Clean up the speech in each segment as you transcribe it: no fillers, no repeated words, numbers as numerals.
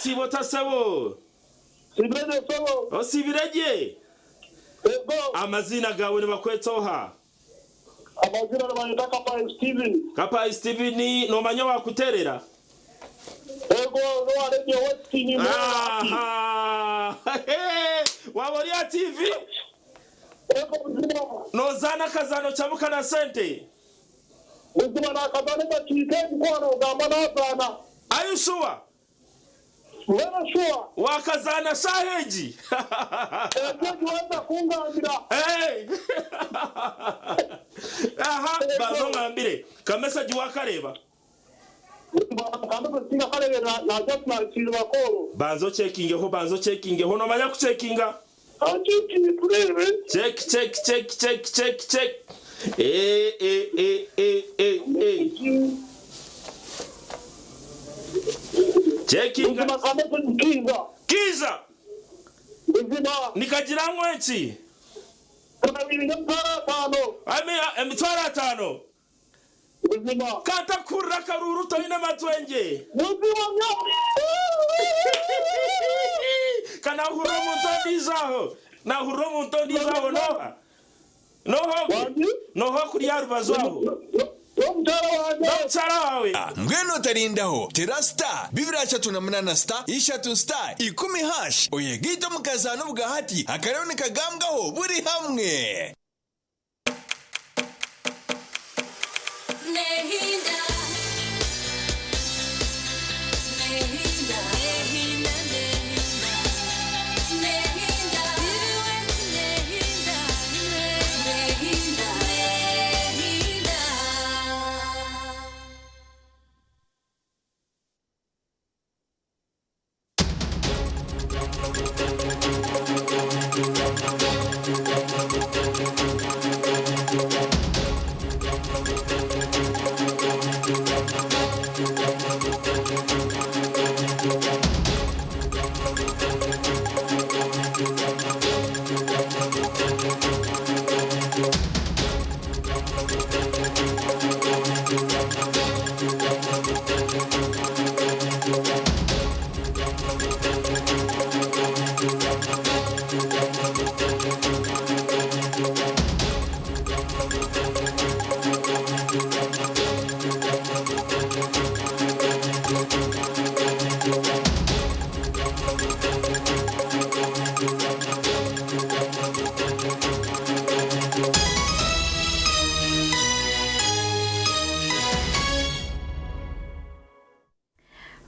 Wasiiba ota sebo? Nsiibire gye sebo. Osiibire gye? Ego. Amaziina gaawe nibakweta oha? Amaziina nibanyeta Kapahi Steven. Kapahi Steven, noomanya owaakuteerera? Ego, n'owa Radio West nimmuhurira hati. Aha! Waaba ori aha TV? Ego buzima. Noozaana akazaano Kyamuka na Sente? Buzima naakazaana edakiika egi ku waaba noogamba naazaana. Are you sure? Mbwenu shuwa. Waakazaana shaaha egi? Egyo egi waaheza kungambira. Hey! Aha, banza ongambire, kamesegi waakareeba? Buzima kamesegi tinkakareebire na just naakiirirwa kooro. Banza ocekingeho, banza ocekingeho, noomanya kucekinga? Kancekinge tureebe. Check, check, check, check, check, check. Eh, eh, eh, eh, eh, eh. Chekinga. Buzima kamesegi kiiza. Kiiza! Buzima. Nikagira ngu eki? Kanabiire emitwaro ataano. Emitwaro ataano? Buzima. Ka ntakuhurira akaruuru toine matwengye. Buzima nyowe. Ka naahurira omuntu ondiijo aho. Naahurira omuntu ondiijo aho n'oha? N'oha ogwe? Wangi? N'oha okuri aha rubaju aho? N'omukyara wangye. N'omukyara waawe. Mbwenu otarindaho, tera star 238 star ishatu star ikumi hash oyegaite omu kazaano obwahati akariyo nikagambwaho buri hamwe.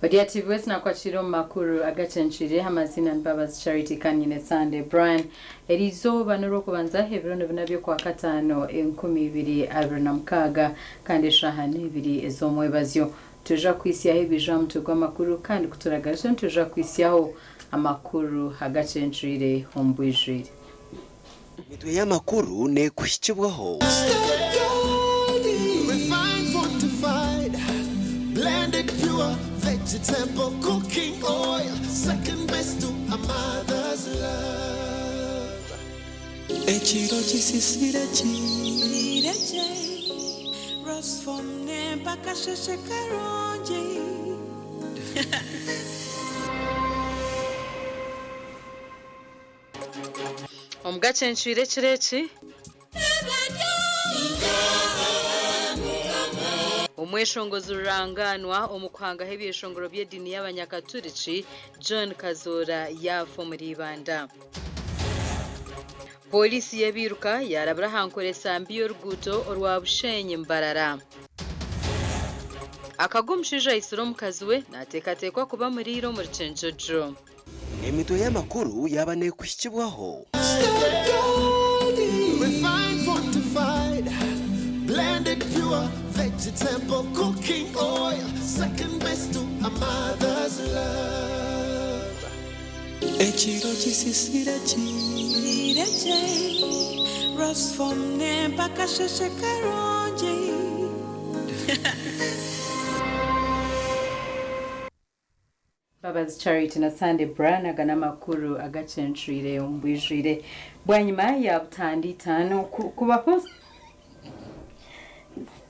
Odia TV West nakwakira omu makuru agacencire amazina Mbabazi Charity Kanyine Sunday Brian erizooba n'orwokubanza ebiro nibina by'okwakataano 2026 kandi eshaaha n'ebiri ez'omwebazyo tuja kwisyaho ebija aha mutwe gw'amakuru kandi kuturagarusa nituja kwisyaho amakuru agacencire omu bwijwire. Emitwe y'amakuru neekuhikibwaho. Refined, fortified, blended pure vegetable cooking oil, second best to a mother's love. Ekiro kisisire ki Ireje, Rosfomne mpaka sheshe karungi. Omu gacencwire ekiro eki. Omweshongozi rurangaanwa omu kuhangaho ebyeshongoro by'ediini y'Abanyakaturiki, John Kazoora yaafa omuri Ibanda. Pooriisi y'ebiiruka yaarabura aha nkoresa mbi y'oruguuto orwa Bushenyi-Mbarara. Akagwa omushaija aitsire omukazi we naateekateekwa kuba amuriire omuri Kyenjojo. Emitwe y'amakuru yaaba neekuhikibwaho. Refined, fortified, blended pure vegetable cooking oil, second best to a mother's love. Ekiro kisisire ki Ireje, Rosfomne mpaka sheshe karungi. Mbabazi Charity na Sunday Brian aga n'amakuru agacencwire omu bwijwire bwanyima ya butanda itaano kubaho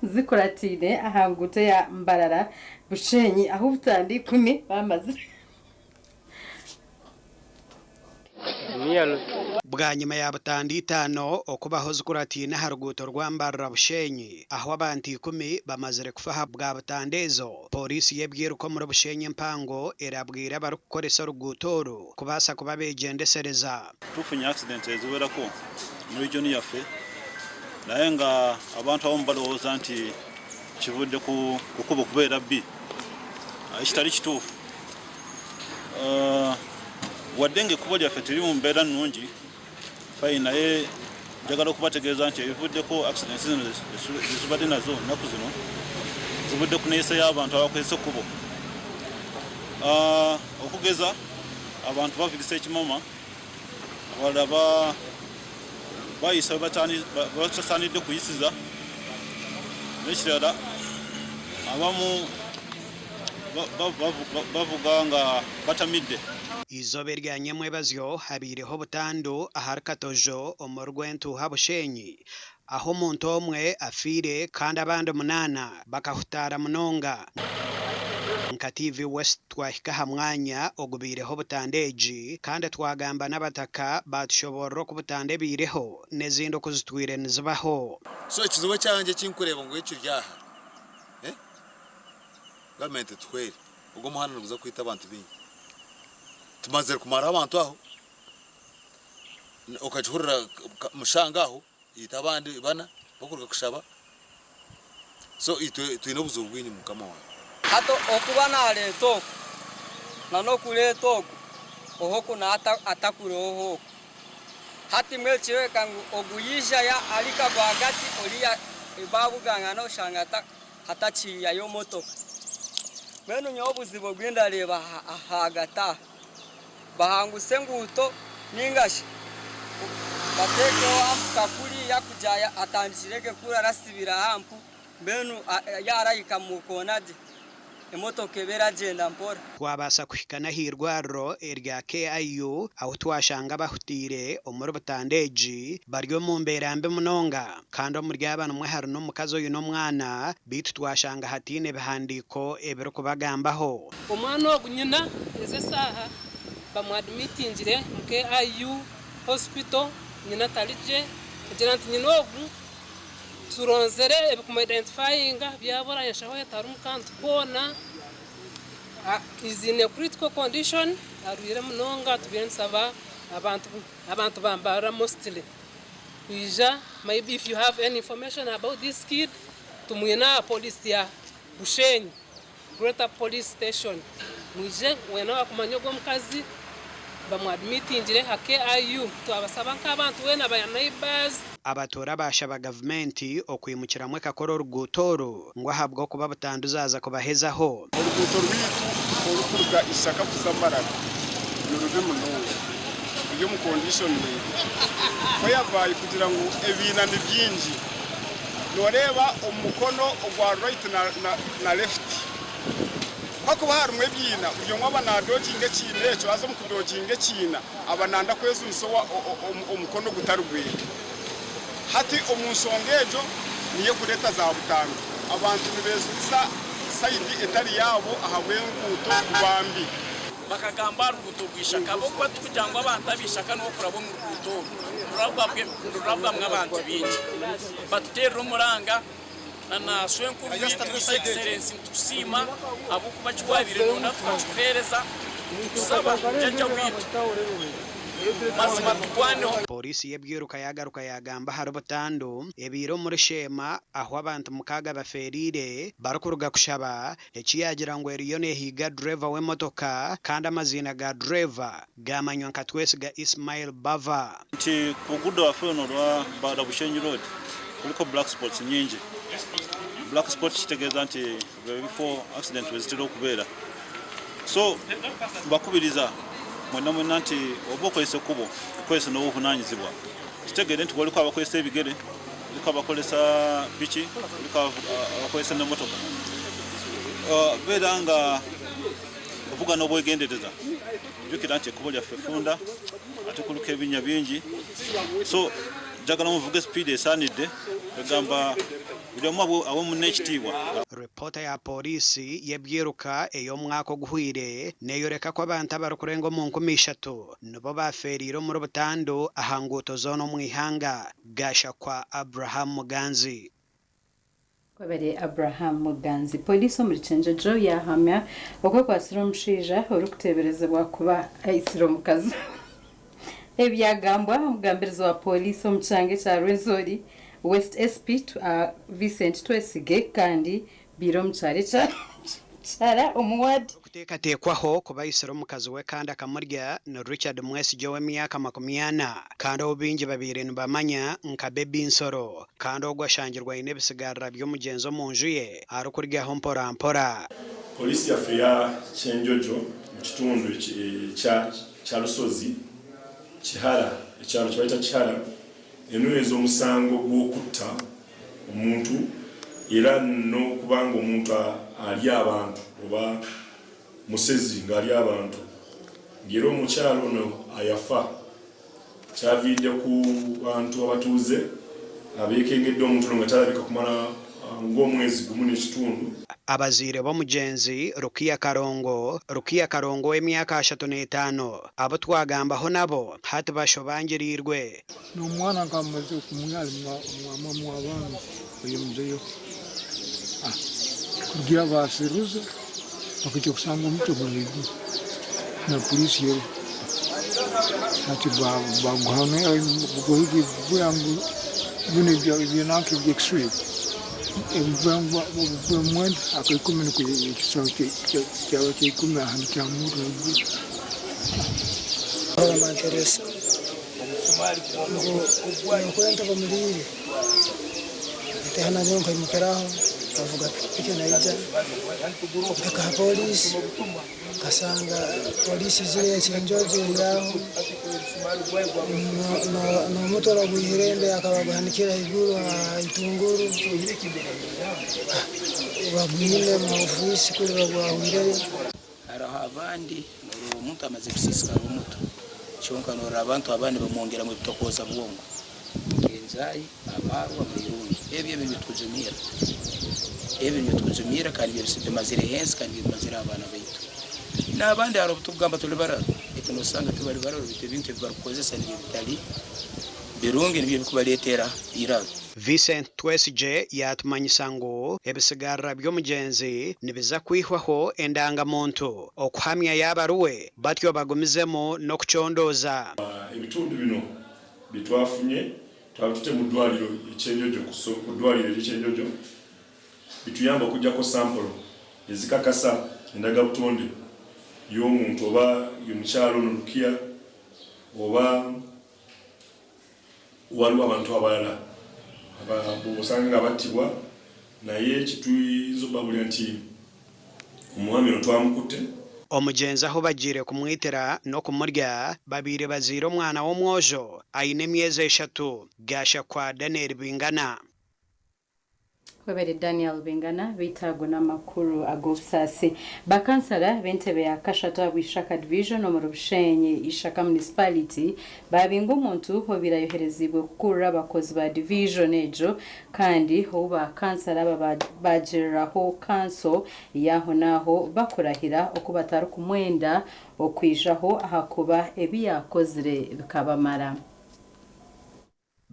zikuratiine aha nguuto ya Mbarara Bushenyi ahu butanda ikumi bamazire. Bwanyima ya butanda itaano okubaho zikuratiine aha ruguuto rwa Mbarara Bushenyi ahu abantu 10 bamazire kufa aha bwa butanda ezo, Pooriisi y'ebyiruka omuri Bushenyi empango erabwire abarikukoresa oruguuto oru kubaasa kuba begyendesereza. Tufunye accident eziwerako mu region yaffe naye nga abantu abamu balowooza nti kivudde ku kukubo kubeera bbi ekitali kituufu. Wadde nga ekkubo lyaffe teriri mu mbeera nnungi fine naye njagala okubategeeza nti ebivuddeko accidents zino zezibadde nazo ennaku zino zivudde ku neeyisa y'abantu abakozesa ekkubo. Okugeza abantu bavugisa ekimama, abalala bayisa webatasaanidde kuyisiza, n'ekirala abamu bavuga nga batamidde. Eizooba erya nyamwebazyo habaireho obutandu ahari Katojo omuri Rwentuuha Bushenyi ahu omuntu omwe afiire kandi abandi munaana bakahutaara munonga. Nka TV West twahika aha mwanya ogubaireho obutanda egi kandi twagamba n'abataka baatushoboorora oku butanda ebaireho n'ezindi oku zitwire nizibaho. So ekizibu ekyangye ekinkureeba ngu ekiri aha, eh, government etuhwere, ogu omuhanda niguza kwita abantu baingi. Tumazire kumaraho abantu aho, okagihurira mushanga aho, yaita abandi bana bakuruga kushaba, so itwe twine obuzibu bwingi mukama wange. Hati okuba nareeta oku na n'okureeta ogu ohoku na atakureho oku. Hati mbwenu kireebeka ngu ogu yaija ari nka rwagati oriya babugangana oshanga hatakiihayo motoka. Mbwenu nyowe obuzibu obu ndareeba ahagati aha, bahanguse enguuto ninga shi bateekeho hampu nka kuriya kugira atandikire ge kuri arasibira hampu mbwenu yaarahika omu koona gye emotoka ebe eragyenda mpora. Twabaasa kuhika n'ahairwariro erya KIU ahu twashanga abahutiire omuri butanda egi bari omu mbeera mbi munonga kandi omuri aba nimwo hari n'omukazi oine omwana beitu twashanga hataine bihandiiko ebirikubagambaho. Omwana ogu nyina ezi esaaha bamwadimitingire omu KIU hospital nyina tarigye kugira nti nyina ogu turonzire ebikumuidentifayinga byabura enshaho ye tarimu kantu koona is in a critical condition arwire munonga tubaire nitusaba abantu abantu ba Mbarara mostly kwija maybe if you have any information about this kid tumwine aha police ya Bushenyi Greater Police Station mwije weena owakumanya ogwo omukazi bamwadimitingire aha KIU twabasaba nk'abantu weena ba neighbours. Abatuura baashaba gavumenti okwimukiramu ekakora oruguuto oru ngu ahabw'okuba butandu zaaza kubahezaho. Oruguuto rwaitu orukuruga Ishaka kuza Mbarara nirubi munonga, ruri omu condition mbi whereby kugira ngu ebiina ni bingi. Noreeba omu mukono ogwa right na left kuhakuba harimu ebiina buri omwe aba nadoginga ekiina ekyo haza omu kudoginga ekiina aba nanda kwezunisa omukono ogutari gweye. Hati omu nshonga egyo niyo ekureeta za butandu. Abantu nibezunisa sayidi etari yaabo ahabw'enguuto kuba mbi. Bakagamba aha ruguuto rw'eishaka ahabw'okuba tikugira ngu abantu ab'eishaka nibo kuraba omu ruguuto oru nirurabwamu abantu baingi. Batuteerera omuranga na na Swenkuru waitu His Excellency nitukusiima ahabw'okuba eki wabaire noyenda tukakikuheereza nitukusaba jajja waitu mazima tukwaneho. Pooriisi y'ebyiruka yaagaruka yaagamba ahari butandu ebaire omuri Sheema ahu abantu mukaaga bafeereire barikuruga kushaba Eki yaagira ngu eriyo neehiiga dureeva w'emotoka kandi amaziina ga dureeva gaamanywa nka Twesiga Ismail Bava. Nti ku ruguudo rwaffe runo orwa Mbarara Bushenyi Road kuliko black spots nyingi. Black spot kitegeeza nti bye bifo accident wezitera okubeera. So mbakubiriza mwena mwena nti oba okozesa ekkubo okozese n'obuvunanyizibwa. Kitegeere nti waliko abakozesa ebigere, kuliko abakozesa piki, kuliko abakozesa n'emotoka. Beera nga ovuga n'obwegendereza. Jjukira nti ekkubo lyaffe ffunda ate kuliko ebinnya bingi so njagala muvuge sipiidi esaanidde, kwegamba buli omu awe munne ekitiibwa. Ripoota ya Pooriisi y'ebyiruka ey'omwaka oguhweire neeyoreka ku abantu abarikurenga omu 3000 nibo baafeereire omuri butandu aha nguuto zoona omu ihanga. Gashakwa Abraham Muganzi. Kwebare Abraham Muganzi. Poliisi omuri Kyenjojo yahamya oku ekwatsire omushaija orikuteeberezibwa kuba aitsire omukazi we. Ebi byagambwa omugambirizi wa Pooriisi omu kyanga ekya Rwenzori West SP Vincent Twesige kandi baire omu kyaro ekya Kyara omu waadi. Orikuteekateekwaho kuba aitsire omukazi we kandi akamurya ni Richard Mwesigye ow'emyaka 40 kandi ou baingi babaire nibamanya nka Baby Nsoro kandi ogwo ashangirwe aine ebisigarira by'omugyenzi omu nju ye arikuryaho mpora mpora. Poliisi yaffe eya Kyenjojo mu kitundu ekya Kyalusozi, Kihara, ekyalo kyebayita Kihara enoyeza omusango gw'okutta omuntu era n'okuba nga omuntu alya abantu oba musezi nga alya abantu nga era omukyala ono ayafa kyaviidde ku bantu abatuuze abekengedde omuntu ono nga talabika kumala ng'omwezi gumu n'ekitundu. Abazaire b'omugyenzi Rukia Karongo Rukia Karongo ow'emyaka 35 abu twagambaho nabo hati bashobangiriirwe. N'omwana nkaba mmazire kumwiha ari mwa maama w'abaana oyo muzeeyi kuruga baaseruza bakaija kushanga omutwe guri ahaiguru na puriisi eriho. Hati baguha ngu binu ebyananka eby'X-ray ebivuga mwenda aka ikumi nikwo ekisaho kyaba kya ikumi aha nikyamuura ahaiguru. Banteera esimu ngu nyokwento bamuriire, ntaaha nabwo nkaimukiraho navuga pikipiki naija mpika aha pooriisi nkashanga pooriisi izire Kyenjojo eri aho n'omutwe bagwihire ende akaba aguhanikire ahaiguru aha itunguru bagwine omu ofiisi kuri bagwahwireyo. Hariho abandi noreeba omuntu amazire kusiisikara omutwe kyonka norora abantu abandi nibamwongyeramu ebitokooza bwongo nk'enjaayi, amaarwa, amairungi. Ebyo ebyo nibitujumiira. Ebyo nibitujumiira kandi nibyo bimazire ensi kandi nibyo bimazire abaana baitu. N'abandi hariho obu turikugamba turi bararo beitu nosanga tibari bararo beitu ebintu ebi barikukozesa nibyo bitari birungi nibyo birikubareetera eiraro. Vincent Twesigye yaatumanyisa ngu ebisigarira by'omugyenzi nibiza kwihwaho endanga-muntu okuhamya yaaba ari we batyo bagumizemu n'okucondooza. Ebitundu bino byetwafunye twabitute mu ddwaliro e Kyenjojo ku ddwaliro erye Kyenjojo bituyambe okujjako sampolo ezikakasa endagabutonde y'omuntu oba y'omukyala ono Rukia oba waliwo abantu abalala bosanga nga battibwa naye kyetuyinza obabulira nti omwami ono twamukutte. Omugyenzi ahu bagiire kumwitira n'okumurya babaire bazaire omwana w'omwojo aine emyezi 3, Gashakwa Daniel Bingana. Webare Daniel Bingana beitu ago n'amakuru ag'obusaasi. Bakansara b'entebe ya kashatu ahabwa Ishaka Division omuri Bushenyi Ishaka Municipality babinga omuntu obaire ayohereziibwe kukurira abakozi ba division egyo kandi ou bakansara aba bagiriraho kanso y'aho n'aho bakurahira oku batarikumwenda okwijaho ahakuba ebi yaakozire bikabamara.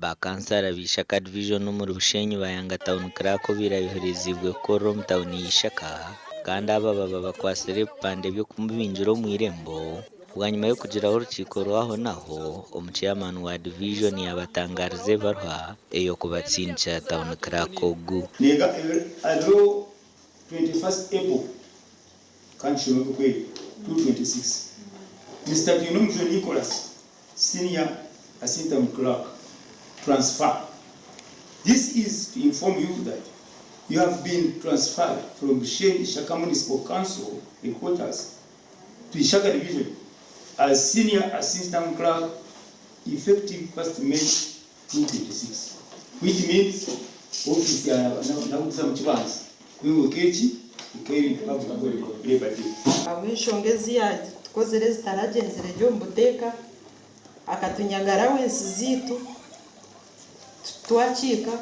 Bakansara b'Ishaka Division omuri Bushenyi bayanga Town Clerk obaire ayohereziibwe kukorera omu tauni ya Ishaka kandi aba baba bakwatsire ebipande by'okumubingira omu irembo bwanyima y'okugiraho orukiiko rw'aho naho omu chairman wa division yabatangariza ebaruha ey'okubatsindikira Town Clerk ogu. Nega ebiro 21st April kandi kishome kweri 226 Mr. Twinomujwe Nicholas, Senior Assistant Clerk, transfer. This is to inform you that you have been transferred from Bushenyi Ishaka Municipal Council headquarters to Ishaka Division as Senior Assistant Clerk effective 1st May 2026, which means office ya nakuguza mu kibanza kwibuka eki ukeri Labor Day. Ahabw'enshonga ezi yatukozire ezitaragyenzire gye omu buteeka, akatunyagaraho ensi zaitu twakiika,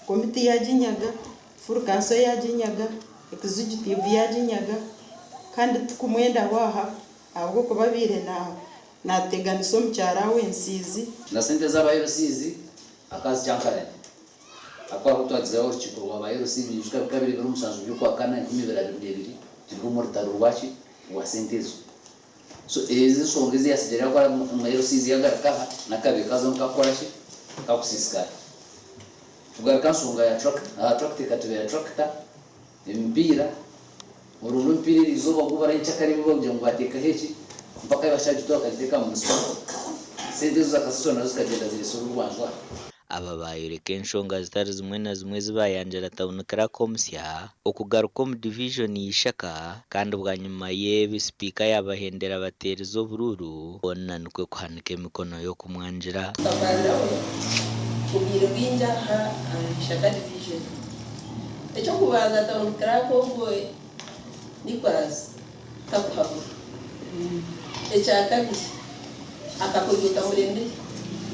komiti yaginyaga, full council yaginyaga. Executive yaginyaga kandi tikumwendaho aha ahabw'okuba abaire nateganisa omukyara wensiizi. Na sente z'aba LCs akazikyankaranya ahakuba ahu twagizeho orukiiko rwa ba LC ninyijuka bikaba biri ebiro 7 by'okwakana 2022 turi omu rutaro rwaki rwa sente ezo. So ezo enshonga ezi yatsigire yakora omu LCs yagaruka aha n'akabi kazo nikakukora ki kakusiisikara. Tugaruka aha nshonga ya tractor, aha tractor ekatubera tractor, emipiira, oronda omupiira eriizooba gubura nyenkyakare bo bakugira ngu bateekaho eki mpaka ahi bakyagitora bakagiteeka aha municipality. Sente ezo zakasasiro nazo zikagyenda zireetsire orwanju aha. Aba bayoreka enshonga zitari zimwe na zimwe ezi bayangira Town Clerk omusya okugaruka omu divijoni y'Ishaka kandi bwanyima y'ebi sipiika yabahendera bateerize oburuuru boona nikwo kuhanika emikono y'okumwangira. Tukaganira we obwire bwingi aha Ishaka Division. Eky'okubanza Town Clerk ogwo Nicholas takuhabura. Ekyakabiri akakoryo kamuremire.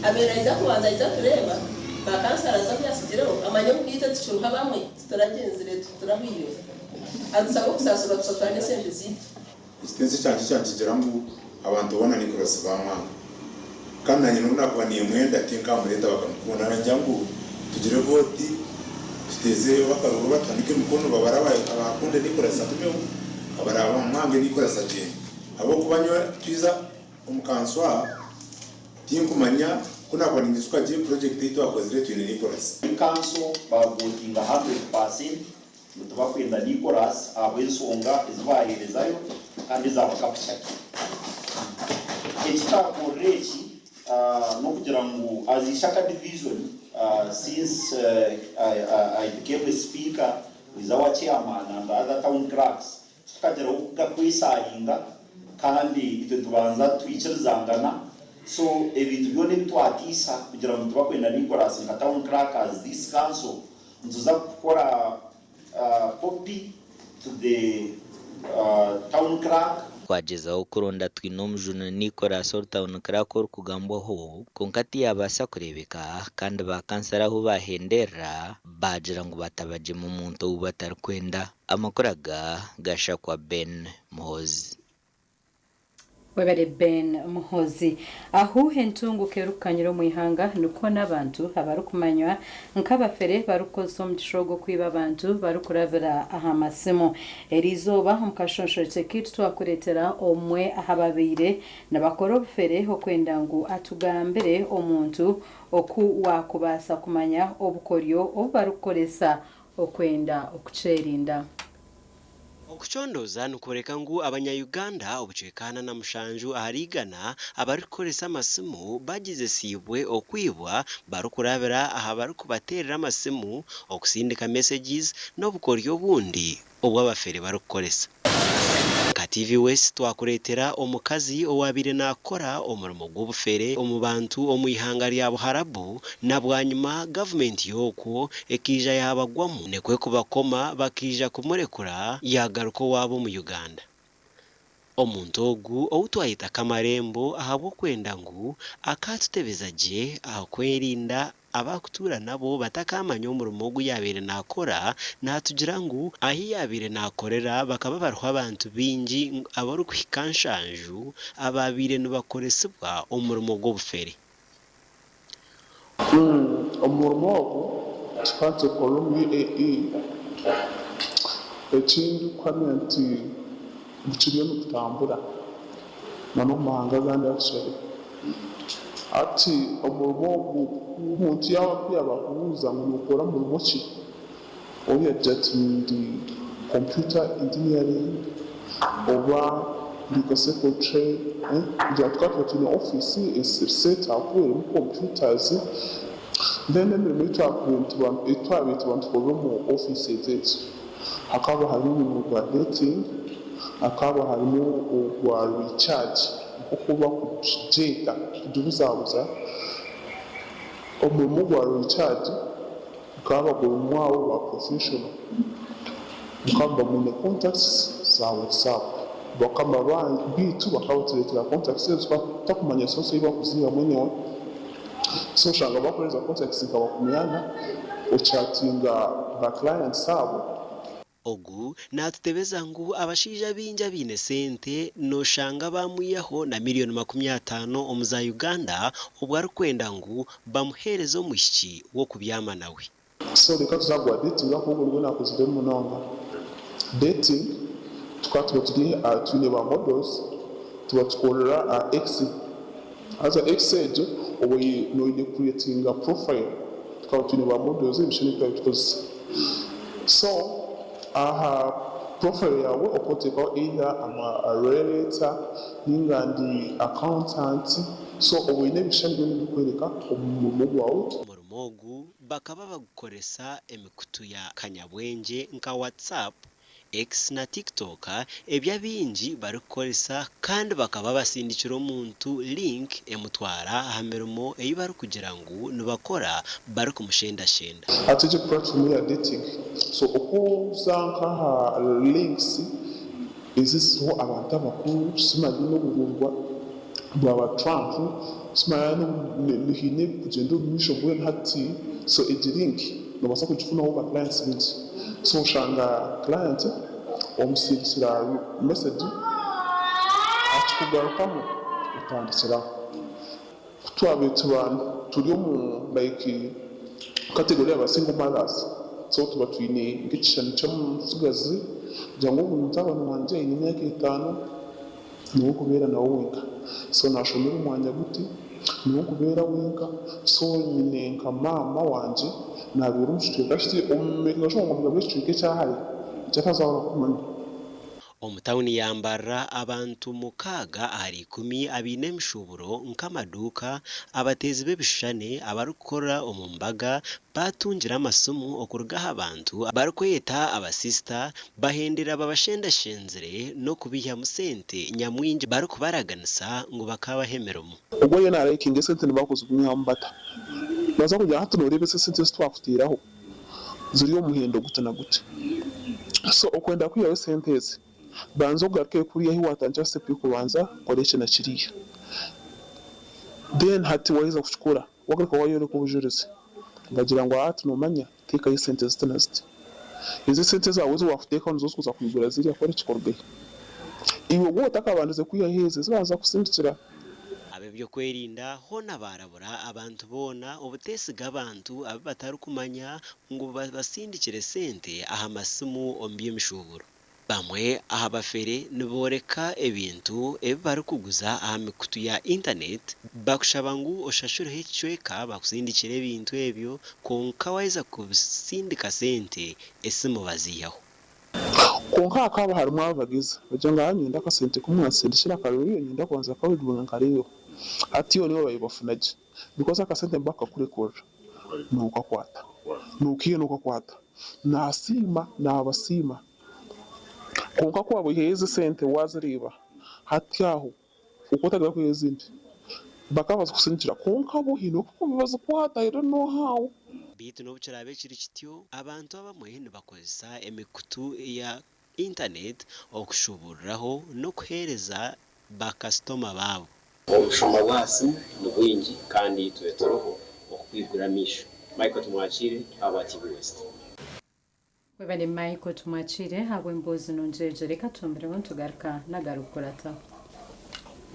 Abaire naija kubanza aija kureeba ba councillors abu yatsigireho amanye ngu naitwe tukiriho abamwe tituragyenzire titurahwireho. Atusaba okusaasirwa tusasura n'esente zaitu. Ekitensi kyangye kyankigira ngu abantu boona Nicholas bamwanga. Kandi nanye nobu nakuba nimwenda tinkamureeta bakamukunda. Ningira ngu tugire vooti tuteezeyo akaruru batuhanike emikono babare abakunde Nicholas agumeho abare abamwange Nicholas agyende. Ahabw'okuba nyowe twiza omu kanso aha tinkumanya ku nakuba ninyijuka gye project ei twakozire twine Nicholas. Kanso bavotinga 100% ngu tibakwenda Nicholas ahabw'enshonga ezi baaheerezayo kandi ezabakapukyake. Ekitakorera eki n'okugira ngu as Ishaka Division since I became a speaker with our chairman and other town clerks titukagira kwesharinga kandi itwe tubanza twikirizangana so ebintu byona ebi twatiisa kugira ngu tibakwenda Nicholas nka town clerk as this council nituza kukora copy to the town clerk. Twagyezaho kuronda Twinomujuni Nicholas ori Town Clerk orikugambwaho kwonka tiyabaasa kureebeka kandi ba kansara ahu bahenderera baagira ngu batabagyema omuntu ou batarikwenda. Amakuru aga gashakwa Ben Muhoozi. Webare Ben Muhoozi. Ahu entunguka erikukanyira omu ihanga nikwo n'abantu abarikumanywa nk'abafere barikukozesa omugisha ogwo kwiba abantu barikurabira aha masimu. Eriizooba omu kashonshorekye kaitu twakureetera omwe aha babaire nibakora obufere okwenda ngu atugambire omuntu oku waakubaasa kumanya obukoryo obu barikukoresa okwenda okukyerinda. Okucondooza nikworeka ngu abanya-Uganda obucweka 47 ahari igana abarikukoresa amasimu bagyezesiibwe okwibwa barikurabira aha barikubateerera amasimu, okusindika messages n'obukoryo obundi obu abafere barikukoresa. Nka TV West twakureetera omukazi owaabaire naakora omurimo gw'obufere omu bantu omu ihanga rya Buharabu na bwanyima gavumenti y'okwo ekaija yaabagwamu nikwo kubakoma bakaija kumurekura yaagaruka owaabo omu Uganda. Omuntu ogu ou twayeta Kamarembo ahabw'okwenda ngu akaatutebeza gye aha kwerinda Abakutuura nabo batakaamanya omurimo ogu yaabaire naakora, naatugira ngu ahi yaabaire naakorera bakaba bariho abantu baingi abarikuhika nshanju abaabaire nibakoresibwa omurimo gw'obufere. Omurimo ogu tukaba nitugukorera omu UAE. Eki ndikuhamya nti gukiriyo nigutambura n'omu mahanga agandi actually. Hati omurimo ogu omuntu yaaba ku yaabakubuuza ngu nookora murimo ki, oyagira ati ndi computer engineering oba ndi nka secretary kugira ngu tukaba tuba twine ofiisi eri set up erimu computers then emirimo ei twabaire tuba nitukorera omu ofiisi ezo ezo hakaba harimu omurimo gwa betting, hakaba harimu ogwa recharge. Nk'oku barikugyeta kugibuzabuza, omurimo gwa recharge gukaba gurimu abo ba professional mukaba mwine contacts za WhatsApp. Bakama baitu bakaba batureetera contacts ezo tukaba tutakumanya source ei barikuziihamu anyway. So oshanga bakuheereza contacts nka makumyana, ochatinga ba clients abo. Ogu naatutebeza ngu abashaija baingi abaine sente noshanga bamwihaho na 50,000,000 omu za Uganda obwo arikwenda ngu bamuheereze omwishiki w'okubyama nawe. So reka tuze aha gwa dating ahabw'okuba ogwo nigwo naakuziremu munonga. Dating tukaba tuba turi twine ba models tuba tukorera aha X. Haza X egyo oba oine kucreatinga profile. Tukaba twine ba models ebishushani ebi twaba tukozesa. So aha profile yaawe okaba oteekaho either I'm a realtor ninga ndi accountant so oba oine ebishushani byona ebirikworeka omurimo gwawe. Omurimo ogu bakaba bagukoresa emikutu ya kanyabwengye nka WhatsApp, X na TikTok ebi abaingi barikukoresa kandi bakaba basindikira omuntu link emutwara aha mirimo ei barikugira ngu nibakora barikumushendashenda. Hati egyo platform eya dating so okuza nkaha links eziriho abantu abakuru simanya n'obuhungwa bwaba Trump simanya haine ebirikugyenda omu maisho mbwenu hati so egi link nobaasa kugifunaho ba clients baingi so oshanga client omusindikira message akikugarukamu otandikiraho. Ku twabaire tuba turi omu like category ya ba single mothers so tuba twine nk'ekishushani ky'omutsigazi kugira ngu ogu mutabani wangye aine emyaka etaano niwe nkubeera nawe wenka so nashomera omwanya guti niwe nkubeera wenka so nyine nka maama wangye nabeera omu kicweka kiti omu making sure ngu omugabire ekicweka ekyahare eki atazahura kumanya. Omu tauni ya Mbarara abantu mukaaga ahari ikumi abaine emishuuburo nk'amaduuka, abateezi b'ebishushani, abarikukora omu mbaga baatungire amasimu okuruga aha bantu abarikweyeta abasisita bahendera babashendashenzire n'okubaihamu sente nyamwingi barikubaraganisa ngu bakaabaha emirimo. Ogwo ariyo narayikinga esente nibakuzigumyamu bata? Nobaasa kugira hati noreeba ezi esente ezi twakuteraho ziri omu muhendo guti na guti. So okwenda kwihaho esente ezi, banza ogaruke kuriya ahu watandikira step y'okubanza kora eki na kiriya. Then hati waheza kukikora, wagaruka wayoreka obujurizi, bagira ngu hati nomanya teekayo esente ziti na ziti. Ezi esente zaawe ezi wakuteekaho nizo zikuza kwigura ziriya kora eki korugeyo. Iwe waaba otakabandize kwihaho ezi, zibanza kusindikira. Ab'ebyokwerinda hoona baarabura abantu boona obuteesiga abantu abu batarikumanya ngu babasindikire sente aha masimu omu by'emishuuburo. Bamwe aha bafere nibooreka ebintu ebi barikuguza aha mikutu ya intaneti bakushaba ngu oshashureho ekicweka bakusindikire ebintu ebyo kwonka waaheza kubisindika sente esimu baziihaho. Kwonka hakaba harimu abagezi bagira ngu, Aa niinyenda akasente ku mwansindikira akaruriyo niinyenda kubanza kukareeba nkareebeho. Hati iwe niiwe baayebafuna gye because akasente nibakakurekurira nookakwata, nookaiha nookakwata. Naasiima, naabasiima. Kwonka ku waaba oihireyo ezi esente waazireeba, hati aho Okwo otagira kwiha ezindi bakaba bazikusindikira kwonka bo haine oku bazikwata I don't know how. Beitu n'obu kiraabe kiri kityo, abantu abamwe nibakozesa emikutu ya intaneti okushuburiraho n'okuheereza bakasitoma baabo. Obushuma bw'aha simu ni bwingi kandi itwe turiho okukwigura amaisho. Michael Tumwakiire ahabwa TV West. Webale Michael Tumwakiire ahabw'emboozi nungi egyo. Reka twombireho nitugaruka n'agarikukurataho.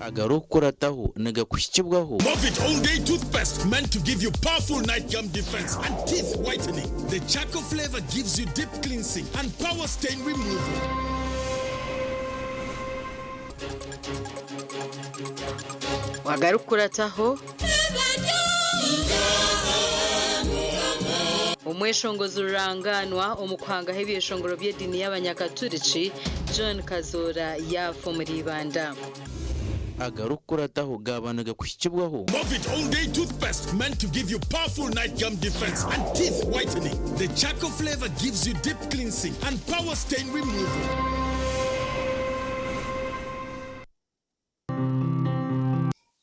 Agarikukurataho nigakuhikibwaho. Movit All Day Toothpaste meant to give you powerful night gum defense and teeth whitening. The charcoal flavor gives you deep cleansing and power stain removal. Agarikukurataho. Omweshongozi rurangaanwa omu kuhangaho ebyeshongoro by'ediini y'Abanyakaturiki, John Kazoora yaafa omuri Ibanda. Agarikukurataho gaaba nigakuhikibwaho. Movit All Day Toothpaste meant to give you powerful night gum defense and teeth whitening. The charcoal flavor gives you deep cleansing and power stain removal.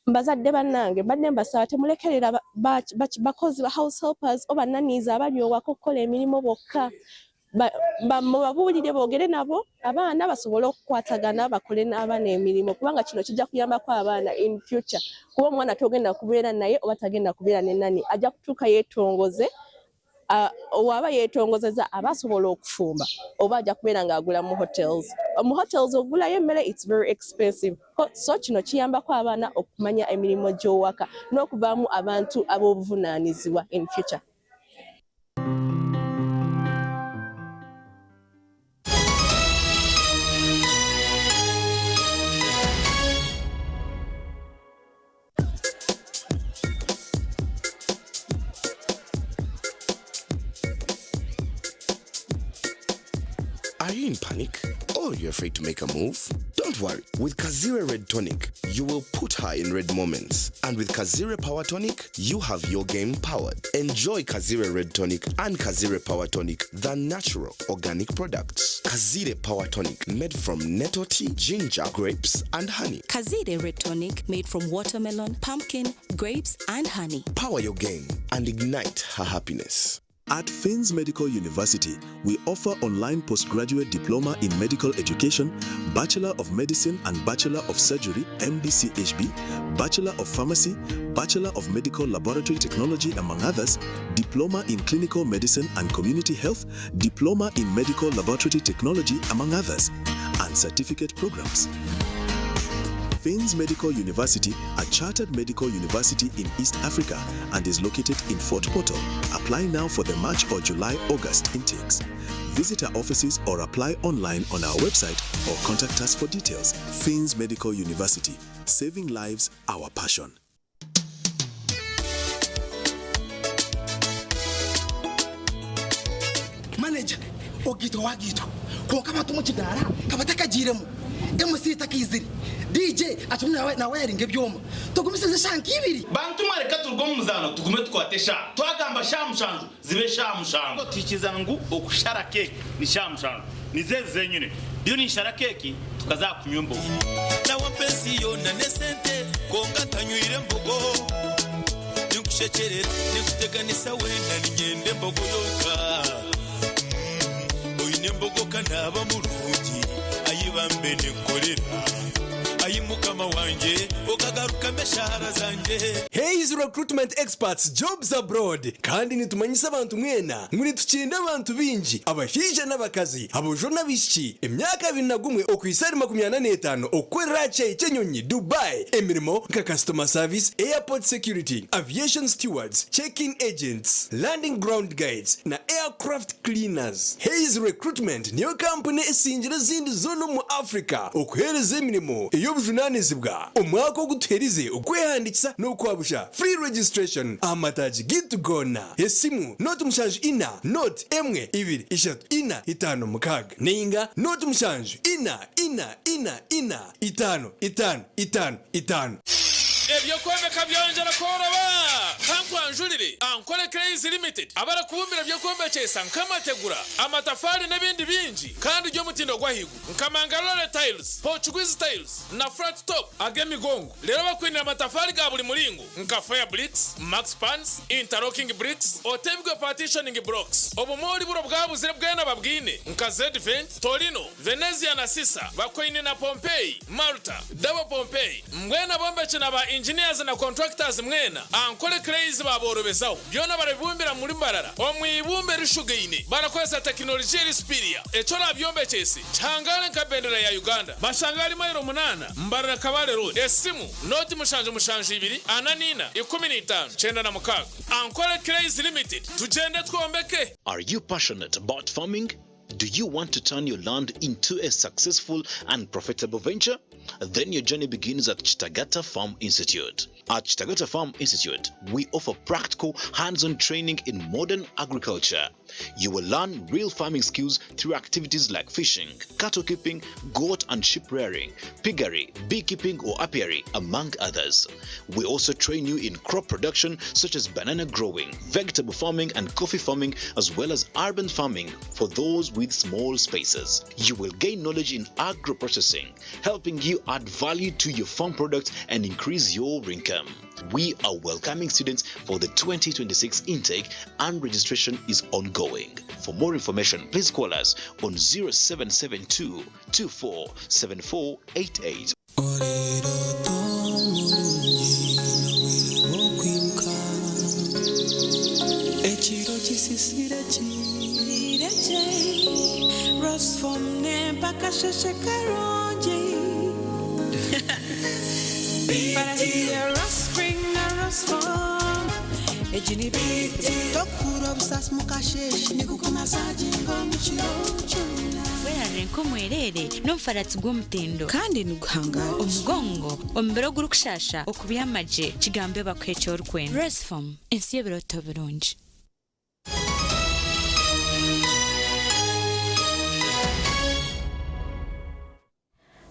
Bazadde bannange mbadde mbasaba temulekerera bakozi ba house helpers oba nannies abali owaka okukola emirimu bokka. Mubabuulire boogere nabo abaana basobole okukwatagana bakole n'abaana emirimu kubanga kino kijja kuyambako abaana in future kuba omwana togenda kubeera naye oba tagenda kubeera ne nanny ajja kutuuka yeetongoze. Owaba yetongozeza aba asobola okufumba oba aja kubeera nga agula mu hotels. Mu hotels okugulayo emmere it's very expensive so kino kiyambako abaana okumanya emirimu gy'owaka n'okuvaamu abantu ab'obuvunaanyizibwa in future. Are you in panic or you're afraid to make a move? Don't worry. With Kazire Red Tonic, you will put her in red moments. And with Kazire Power Tonic, you have your game powered. Enjoy Kazire Red Tonic and Kazire Power Tonic, the natural organic products. Kazire Power Tonic, made from nettle tea, ginger, grapes, and honey. Kazire Red Tonic made from watermelon, pumpkin, grapes, and honey. Power your game and ignite her happiness. At Finns Medical University, we offer online postgraduate diploma in medical education, Bachelor of Medicine and Bachelor of Surgery, MBCHB, Bachelor of Pharmacy, Bachelor of Medical Laboratory Technology, among others, Diploma in Clinical Medicine and Community Health, Diploma in Medical Laboratory Technology, among others, and certificate programs. Finns Medical University, a chartered medical university in East Africa and is located in Fort Portal. Apply now for the March or July August intakes. Visit our offices or apply online on our website or contact us for details. Finns Medical University, saving lives, our passion. Manager, ogiitwa wagiitwa kwonka abantu omu kidaara ka batakagiiremu, MC takaizire, DJ akirimu nawayaringa ebyoma. Tugumisirize eshaaha nk'ibiri. Bantu mwe reka turuge omu muzaano tugume tukwate eshaaha. Twagamba shaaha mushanju zibe shaaha mushanju. Twikiriza ngu okushara keeki ni shaaha mushanju. Nizo ezi zenyine. Ndiyo ninshara keeki tukaza aha kunywa embogo. Nawe ampa ensi yoona n'esente kwonka ntanywire mbogo. Ninkushekyerera, ninkuteganisa weena niinyenda embogo yonka. Oine embogo ka naaba murungi, ayi bambe ninkukorera. Ayi Mukama wangye, okagarukamu eshaara zangye. Hays Recruitment Experts Jobs Abroad kandi nitumanyisa abantu mwena ngu nitukinda abantu baingi abashaija n'abakazi, aboojo n'abaishiki, emyaka 21 okuhitsya ahari 45 okukorera aha kishaayi ky'enyonyi Dubai emirimo nka Customer Service, Airport Security, Aviation Stewards, Check-in Agents, Landing Ground Guides na Aircraft Cleaners. Hays Recruitment niyo kampuni esingire ezindi zoona omu Africa okuheereza emirimo ey'obujunaanizibwa. Omwaka ogu tuherize okwehandiikisa n'okwabusha, free registration, aha mataagi gaitu goona. Esimu, 074 0 1 2 3 4 5 6 nainga 0 7 4 4 4 4 5 5 5 5. Eby'okwombeka byongyera kworoba! Kankwanjurire Ankole Clays Limited abarikubumbira eby'okwombekyesa nk'amategura, amatafaari n'ebindi bingi kandi by'omutindo gw'ahaiguru nka Mangalore Tiles, Portuguese Tiles na Flat Top ag'emigongo. Reero bakwinire amatafaari ga buri muringo nka Fire Bricks, Max Pans, Interlocking Bricks, Otebwe Partitioning Blocks. Obumwe buro bwabuzire bwena babwine nka Zedvent, Torino, Venezia na Sisa bakwaine na Pompeii, Malta, Double Pompeii, mbwenu abombeki na ba engineers na contractors mwena Ankole Clays baaborobezaho. Byona barabibumbira muri Mbarara omu ibumba erishugaine barakozesa tekinologiya eri superior. Eki orabyombekyese kihangare nka bendera ya Uganda. Bashanga ahari mailo munaana Mbarara Kabale Road. Esimu, nooti 772 44 15 96. Ankole Clays Limited, tugyende twombeke! Are you passionate about farming? Do you want to turn your land into a successful and profitable venture? Then your journey begins at Chitagata Farm Institute. At Chitagata Farm Institute, we offer practical, hands-on training in modern agriculture. You will learn real farming skills through activities like fishing, cattle keeping, goat and sheep rearing, piggery, beekeeping or apiary, among others. We also train you in crop production such as banana growing, vegetable farming and coffee farming, as well as urban farming for those with small spaces. You will gain knowledge in agro-processing, helping you add value to your farm products and increase your income. We are welcoming students for the 2026 intake and registration is ongoing. For more information, please call us on 0772 247488. Ekiro kisisire. Rosfom nempa akasheshe karungi. Farasi ya Rospring na Rosfom egi ni BT. Tokuhurra obusaasi mu kasheeshe nigukumasaginga omu kiro kyona. Werarire nk'omwereere n'omufaratsi gw'omutindo. Kandi niguhangaara. Omugongo, omubiri ogurikushaasha, okubyama gye, kigambe bakuhe eki orikwenda. Rosfom, ensi y'ebirooto birungi.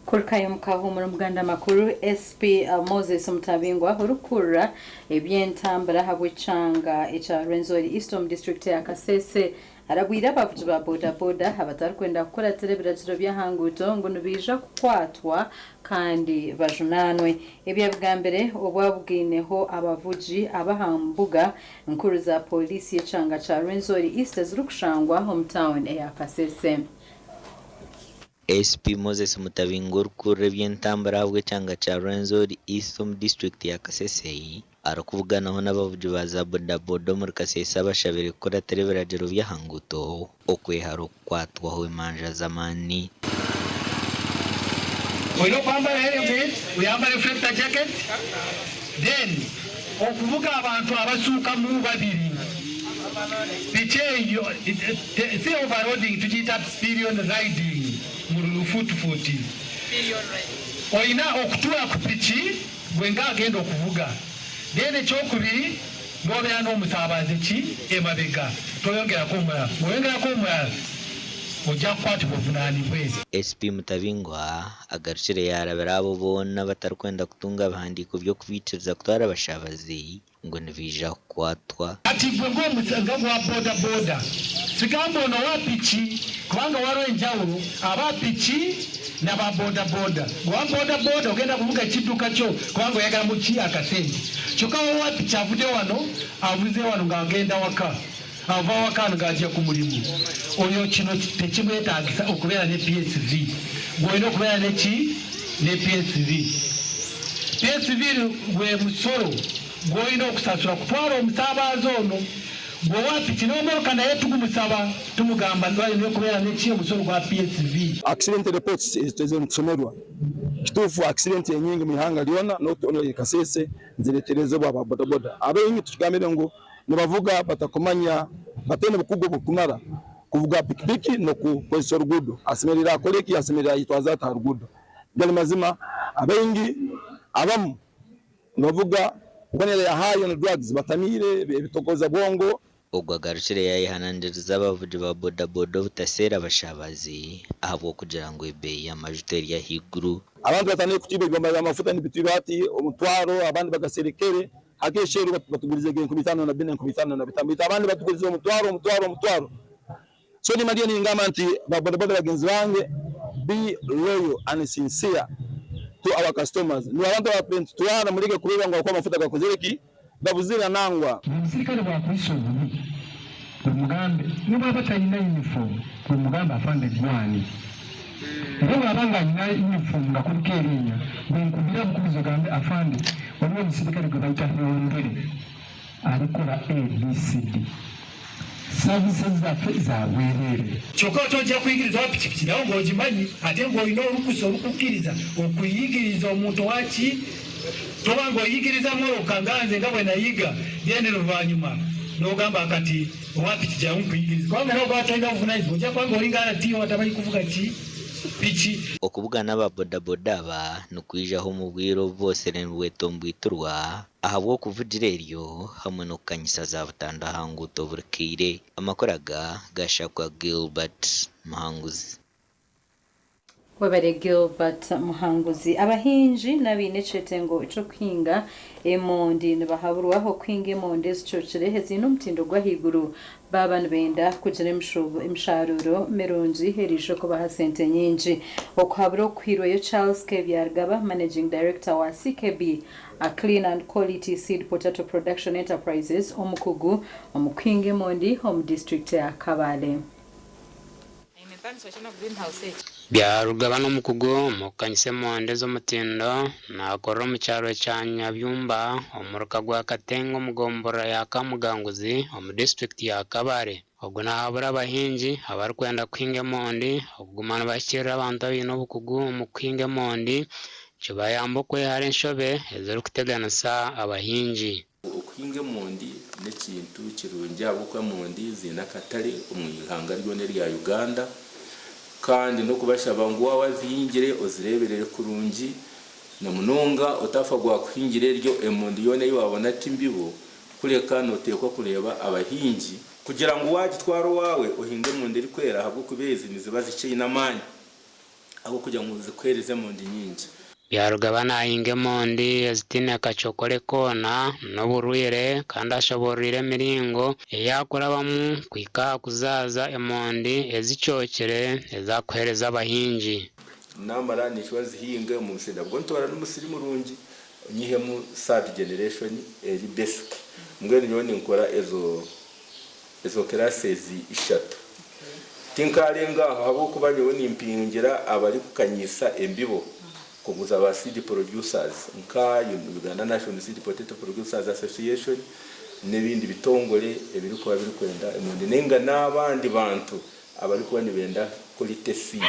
Kurukayo mukahumura omuganda makuru SP Moses Mutabingwa orikukurira eby'entambura ahabw'ekyanga ekya Rwenzori East omu disiturikiti ya Kasese arabwire abavugi ba boda boda abatarikwenda kukuratira ebiragiro by'ahanguuto ngu nibaija kukwatwa kandi bajunaanwe. Ebi abigambire obu abugaineho abavugi ab'aha mbuga nkuru za pooriisi y'ekyanga kya Rwenzori East ezirikushangwa omu tauni eya Kasese. SP Moses Mutabingwa orikukurira eby'entambura ahabw'ekyanga kya Rwenzori East omu disiturikiti ya Kasese arikubuganaho n'abavugi ba za boda boda omuri Kasese abashabire kukuratira ebiragiro by'ahanguuto okwehara okukwatwaho emanja z'amaani. Oine okwambara helmet, oyambare reflector jacket then okuvuga abantu abasuukamu babiri piki eyo si overloading tugiita pillion riding mu rufuutufuuti. Oine okutuura ku piki gwe nga agenda okuvuga then ekyokubiri nobeera n'omusaabaze ki emabega toyongerako omulala bwoyongerako omulala ojja kukwatibwa ovunaanibwe. SP Mutabingwa agarukire yaarabira abo boona abatarikwenda kutunga bihandiiko by'okubaikiriza kutwara abashaabazi ngu nibaija kukwatwa. Kati gwe nga owa boda boda sigamba ono owa piki kubanga waliwo enjawulo aba piki na ba boda boda. Owa boda boda ogenda kuvuga ekidduka kyo kubanga oyagala mu ki akasente kyokka owa piki avude wano avuze wano nga agenda waka ava waka wano nga ajja ku mulimu oyo kino tekimwetagisa okubeera ne PSV. Gwe olina okubeera ne ki ne PSV. PSV gwe musolo gw'olina okusasula kutwala omusabaaze ono. Gwe owa piki n'omoroka naye tugumusaba tumugamba alina okubeera neki omusolo gwa PSV. Accident reports ezo nitusomerwa kituufu accident enyingi mu ihanga lyona not only Kasese nizireterezebwa aba bodaboda. Abaingi tukigambire ngu nibavuga batakumanya bataine bukugu obukumara kuvuga pikipiki n'okukozesa oruguudo. Asemerire akore ki? Asemerire ayetwaze ata aha ruguudo? Gali mazima abaingi abamu nibavuga when they are high on drugs batamiire ebitokoza bwongo. Ogu agarukire yaayehanangiriza abavugi ba bodaboda obutaseera abashaabazi ahabw'okugira ngu ebeeyi y'amajuta eri ahaiguru. Abantu batandikire kutwiba ebyoma by'amafuta nibitwiba hati omutwaro abandi bagaserekere hati esheru batugurize ge 5400 5500 beitu abandi batugurize omutwaro omutwaro omutwaro. So nimaliyo ningamba nti ba bodaboda bagenzi bange be loyal and sincere to our customers nibo abantu abatubire nitutwara mureke kureeba ngu ahakuba amafuta gakozire ki gabuzire nangwa. Omusirikare bwakwisa obubi gwe mugambe nobwaba talina uniform gwe mugambe afande gwani era bwaba nga alina uniform nga kuliko erinya gwe nkubira bukubizi ogambe afande waliwo omusirikale gwe bayita Hondere alikola ABCD services zaffe za bwereere. Kyokka tojja kuyigiriza owa pikipiki nawe ng'ogimanyi ate ng'olina olukusa olukukkiriza okuyigiriza omuntu owaki toba ng'oyigiriza moroka nga nze nga bwe nayiga then luvannyuma n'ogamba kati owa piki jangu nkuyigirize kubanga nawe oba tolina buvunaanyizibwa ojja kuba ng'olinga RTO atamanyi kuvuga ki piki. Okubugana aba bodaboda aba nikwijaho omu bwire obu bootsire nibwetombwitirwa ahabw'okuvugira eryo hamwe n'okukanyisa za butandu aha nguuto buri kaire. Amakuru aga gashakwa Gilbert Muhanguzi. Webare Gilbert Muhanguzi. Abahingi n'abaine ekyetengo ky'okuhinga emondi nibahaburwa okuhinga emondi ezicokire eziine omutindo gw'ahaiguru baaba nibenda kugira emisharuuro mirungi eriije kubaha sente nyingi. Okuhabura okuhairweyo Charles Kebyarugaba, Managing Director wa CKB, a Clean and Quality Seed Potato Production Enterprises, omukugu omu kuhinga emondi omu disiturikiti ya Kabale. Byarugaba n'omukugu omu kukanyisa emondi ez'omutindo naakorera omu kyaro kya Nyabyumba omuruka gwa Katenga omu gomborora ya Kamuganguzi omu disiturikiti ya Kabale. Ogu nahabura abahingi abarikwenda kuhinga emondi okuguma nibahikirira abantu abaine obukugu omu kuhinga emondi kibayambe okwehara enshobe ezirikuteganisa abahingi. Okuhinga emondi n'ekintu kirungi ahabw'okuba emondi ziine akatare omu ihanga ryona erya Uganda kandi n'okubashaba ngu waaba wazihingire ozireeberere kurungi na munonga otafa gwakuhingira eryo emondi yoona ei waabona ti mbibo kureka nooteekwa kureeba abahingi kugira ngu waagitwara owaawe ohinge emondi erikwera ahabw'okuba ezi niziba zikyaine amaani ag'okugira ngu zikuheereze emondi nyingi. Byarugaba naahinga emondi ezitaine kacokore koona n'oburwaire kandi ashobooroire emiringo ei akurabamu kuhika aha kuzaaza emondi ezicookire ezi arikuheereza abahingi. Naamara ninshuba nzihinge omu musiri nabwo ntoorana omusiri murungi nyihemu third generation eri basic. Mbwenu nyowe ninkora ezo ezo classes ishatu. Tinkarenga aho ahabw'okuba nyowe nimpingira abarikukanyiisa embibo kuguza ba seed producers nka Uganda National Seed Potato Producers Association n'ebindi bitongore ebirikuba birikwenda emondi nainga n'abandi bantu abarikuba nibenda quality seed.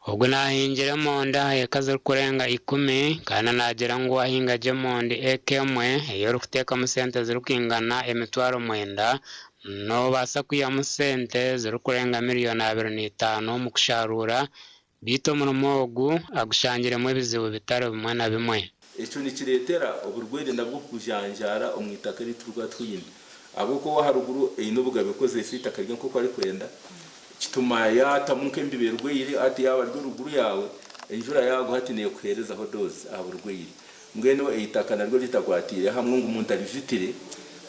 Ogu naahingira emondi aha eka zirikurenga ikumi kandi naagira ngu waahinga gye emondi eka emwe ei orikuteekamu sente zirikwingana emitwaro mwenda, noobaasa kwihamu sente zirikurenga miriyoni 25 omu kusharuura beitu omurimo ogu agushangiremu ebizibu bitari bimwe na bimwe. Ekyo nikireetera oburwaire nabwo kujanjaara omu itaka eri turikuba twine. Ahabw'okuba ow'aharuguru aine obugabe kukozesa eitaka rye nk'oku arikwenda, kituma yaatamu nk'embibo erwaire, hati yaaba ari oruguru yaawe, enjura yaagwa hati neekuheerezaho doozi aha burwaire. Mbwenu eitaka naryo ritakwatiire hamwe ngu omuntu arizitire,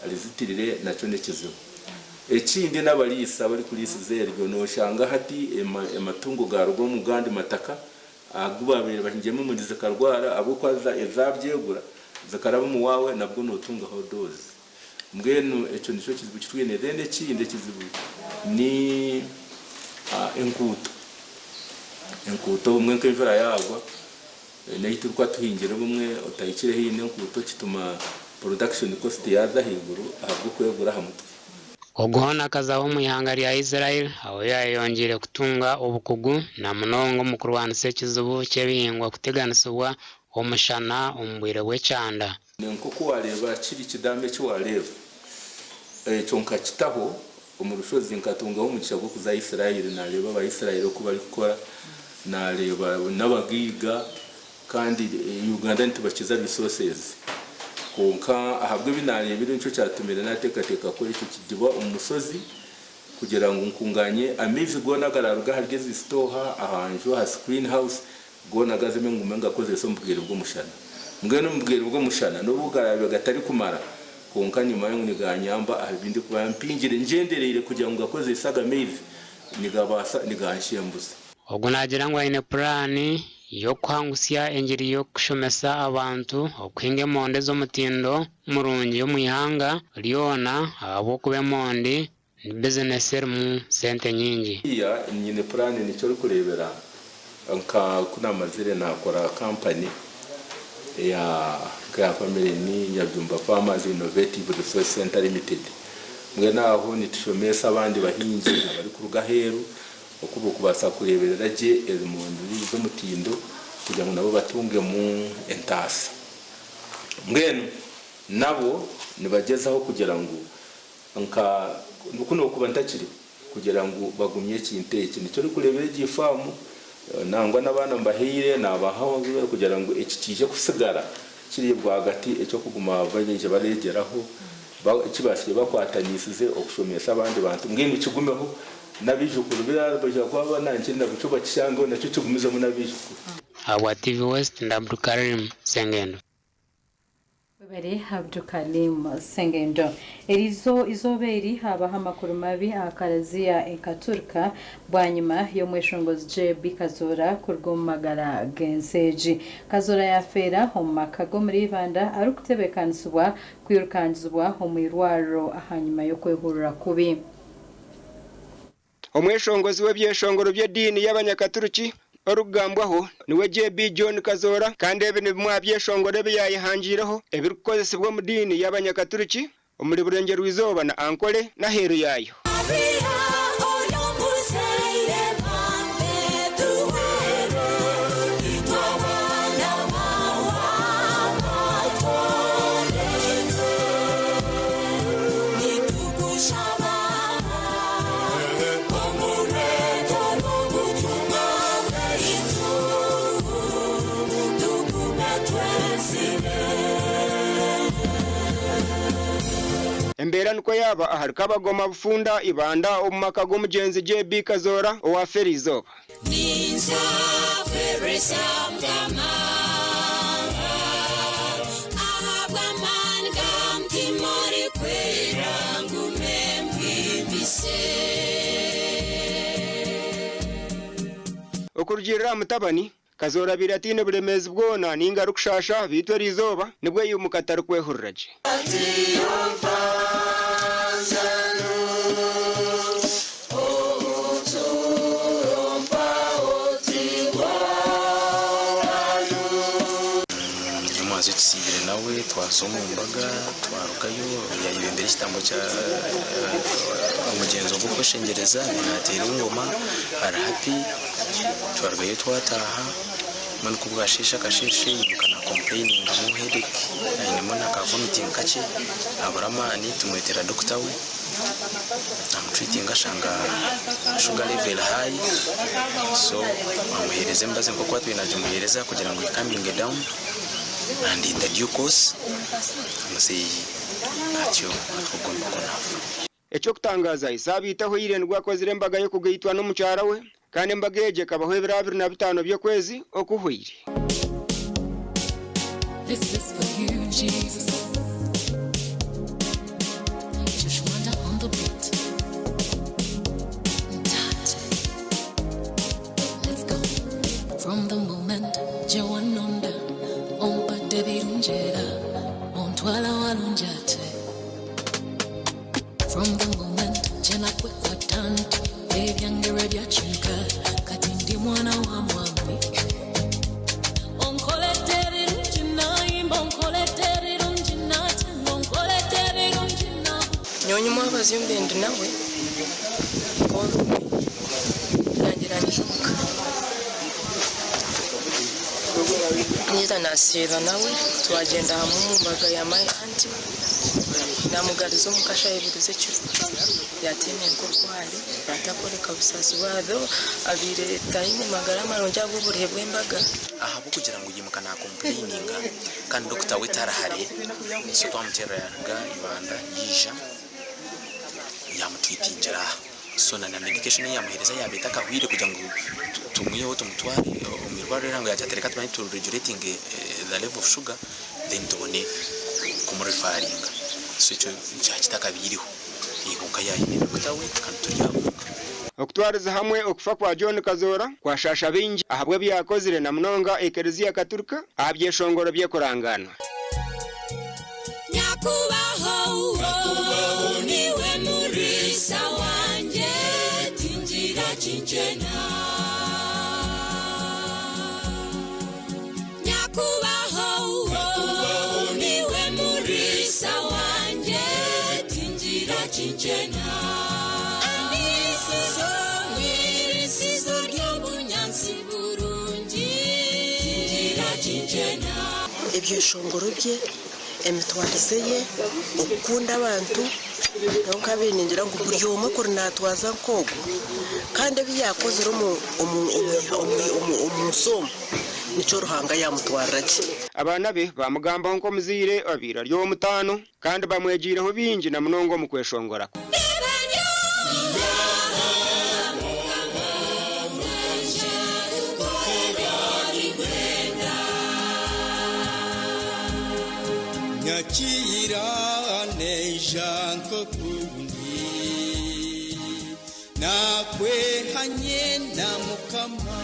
arizitirire nakyo n'ekizibu. Ekindi n'abariisa abarikuriisiza eryo nooshanga hati amatungo gaaruga omu gandi mataka agu baabaire bahingyemu emondi zikarwara ahabw'okuba ezabyegura zikaraba omu waawe nabwo nootungaho doozi. Mbwenu ekyo nikyo kizibu eki twine. Then ekindi ekizibu ni enkuuto. Enkuuto obumwe nk'enjura yaagwa, n'ei turikuba tuhingire obumwe otahikire haihi n'enkuuto kituma production cost yaaza ahaiguru ahabw'okwegura aha mutwe. Ogu hoona akazaho omu ihanga rya Israel ahu yaayeyongyeire kutunga obukugu na munonga omu kurwanisa ekizibu ky'ebihingwa kuteganisibwa omushana omu bwire bw'ekyanda. Ni nk'oku waareeba kiri kidaama eki waareeba. Ekyo nkakitaho omu rushozi, nkatungaho omugisha gw'okuza Israeli, naareeba Abaisraeli oku barikukora, naareeba n'abagaiga, kandi Uganda nitubakiza resources. Kwonka ahabw'ebi naareebire nikyo kyatumire naateekateeka kukora ekyo kidiba omu mushozi kugira ngu nkunganye amaizi goona agaraaruga ahari ezi sitooha, aha nju, aha screen house, Goona gazime ngume ngakozese omu bwire bw'omushana. Mbwenu omu bwire bw'omushana n'obu garaabe gatarikumara, kwonka nimanya ngu niganyamba aha bi ndikuba mpingire ngyendereire kugira ngu ngakozese aga maizi nigabaasa niganshembuza. Ogu naagira ngu aine puraani y'okuhangusya engiri y'okushomesa abantu okuhinga emondi ez'omutindo murungi omu ihanga ryona ahabw'okuba emondi ni bizinesi erimu sente nyingi. Hariya nyine puraani nikyo orikureebera nka ku namazire nakora kampani eya nka ya family ni Nyabyumba Farmers Innovative Resource Centre Limited. Mbwenu aho nitushomesa abandi bahingi abarikuruga aheeru oku bokubaasa kureeberera gye emondi z'omutindo kugira ngu nabo batungemu entaasa. Mbwenu nabo nibagyezaho kugira ngu Nka ku nokuba ntakiriho kugira ngu bagumye ekintu eki. Nikyo orikureeba egi faamu nangwa n'abaana mbahaire nabaha kugira ngu eki kiije kusigara kiri rwagati eky'okuguma baije bareegyeraho ekibaasire bakwatanisize okushomesa abandi bantu mbwenu kigumeho n'abaijukuru baija kuba nankye nakyo bakishangeho nakyo kigumizemu n'abaijukuru. Ahabwa TV West, ndi Abdulkarim Sengendo. Webare Abdukalim Sengendo. Erizo izooba eri haabaho amakuru mabi aha karaziya ekaturika bwanyima y'omweshongozi JB Kazoora kuruga omu magara g'ensi egi. Kazoora yaafeera omu maka g'omuri Ibanda arikutebekanisibwa kwirukangizibwa omu irwariro ahanyima y'okwehurira kubi. Omweshongozi w'ebyeshongoro by'ediini y'Abanyakaturiki orikugambwaho niwe JB John Kazoora kandi ebi ni bimwe aha byeshongoro ebi yaayehangiireho ebirikukozesibwa omu diini y'Abanyakaturiki omuri Burengyerwa-izooba na Ankole n'aheeru yaayo. Maria ori omuzaire bambe tuwere itwe abaana bawe abatoorainwe nitukushaba omureto n'obutumwa bwaitu tugume twesire. Embeera nikwo yaaba ahari Kabagoma Bufunda, Ibanda omu maka g'omugyenzi JB Kazoora owaafa eriizooba. Ninza kweresa Mukama ahabw'amaani ga Mutima Orikwera ngume mwimbise. Okurugiirira aha mutabani, Kazoora abaire ataine buremeezi bwona nainga arikushaasha beitu eriizooba nibwo yaimuka atarikwehurira gye. Omwazi tusiibire nawe twaza omu mbaga twarugayo yayebembera ekitambo kya omugyenzo gw'okweshengyereza nateera engoma ari happy twarugayo twataaha mbwenu ku bwasheesha akasheeshe yimuka na complainingamu headache ainemu na ka vomiting kakye abura amaani tumwetera doctor we namutreatinga ashanga sugar level high so amuheereza emibazi nk'oku atwire nagimuheereza kugira ngu ecaminge down and in the due course muzeeyi atyo ogwo nibwo naafa. Eky'okutangaaza, esaabiiti ehweire nibwo akozire embaga y'okugaitwa n'omukyara we, kandi embaga egyo ekabaho ebiro 25 by'okwezi okuhweire. This is for you, Jesus. Just wonder on the beat. Tat. Let's go. From the moment Jewanonda, ompa debirunjera, ontwala walunjate. From the moment jena kwekwatanti, ebyange byakyuka, kati ndi mwana wa mwami. Onkolete birungi nayimba, onkolete birungi natenga, onkolete birungi na Nyowe omwabazi mbe ndi nawe orumwe yangira nyijuka niza nasiiba nawe twagyenda hamwe omu mbaga ya my aunty namugariza omu kashaho ebiro z'ekiro yateema enkokwari yatakoreka busaasi bwabyo abaire taine magara marungi ahabw'oburuhe bw'embaga. Ahabw'okugira ngu yimuka naakompureyininga kandi dokita we tarahare, so twamuteerera yaaruga Ibanda yaija yaamutwitingira aha. So na na medication ei yaamuheereza yaaba etakahweire kugira ngu tumwiheho tumutware omu irwariro erihango yaagira ati reka tumanye tu regulatinge the level of sugar then tubone kumurifaringa. So ekyo kyaba kitakabaireho kwonka yaaba aine dokita we kandi turi aho. Okutwariza hamwe okufa kwa John Kazoora kwashaasha baingi ahabw'ebi yaakozire na munonga Ekereziya Katurika aha byeshongoro by'ekurangaanwa. Nyakubaho uwo niwe muriisa wangye, tingira ki nkyena. Nyakubaho uwo niwe muriisa wangye, tingira ki nkyena. Andisizo mwirisizo ry'obunyaatsi burungi, tingira ki nkyena. Ebyeshongoro bye, emitwarize ye, okukunda abantu, nyowe nkabaire ningira ngu buri omwe kuri naatwaza nk'ogwo kandi ebi yaakozire omu omu omu omu omu nsi omu nikyo Ruhanga yaamutwarira gye. Abaana be baamugambaho nk'omuzaire obaire ari ow'omutaano kandi bamwegiireho bingi na munonga omu kweshongora kwe. Nyakiira neija nk'okundi, Naakwehanye na Mukama.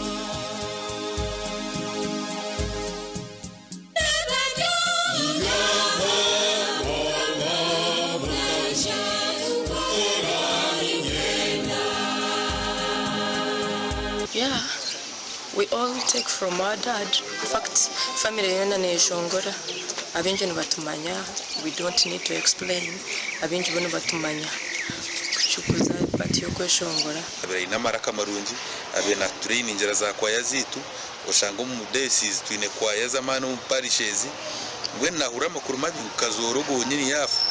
Yeah, we all take from our dad. In fact, family yoona neyeshongora. Abaingi nibatumanya, we don't need to explain. Abaingi bo nibatumanya. Kuki kuza talenti y'okweshongora. Abaire aine amaraka marungi, abaire natutureyiningira za kwaya zaitu, oshanga omu dayosiizi twine kwaya z'amaani omu parishes, mbwenu nahurira amakuru mabi ngu Kazoora ogwo wenyini yaafa,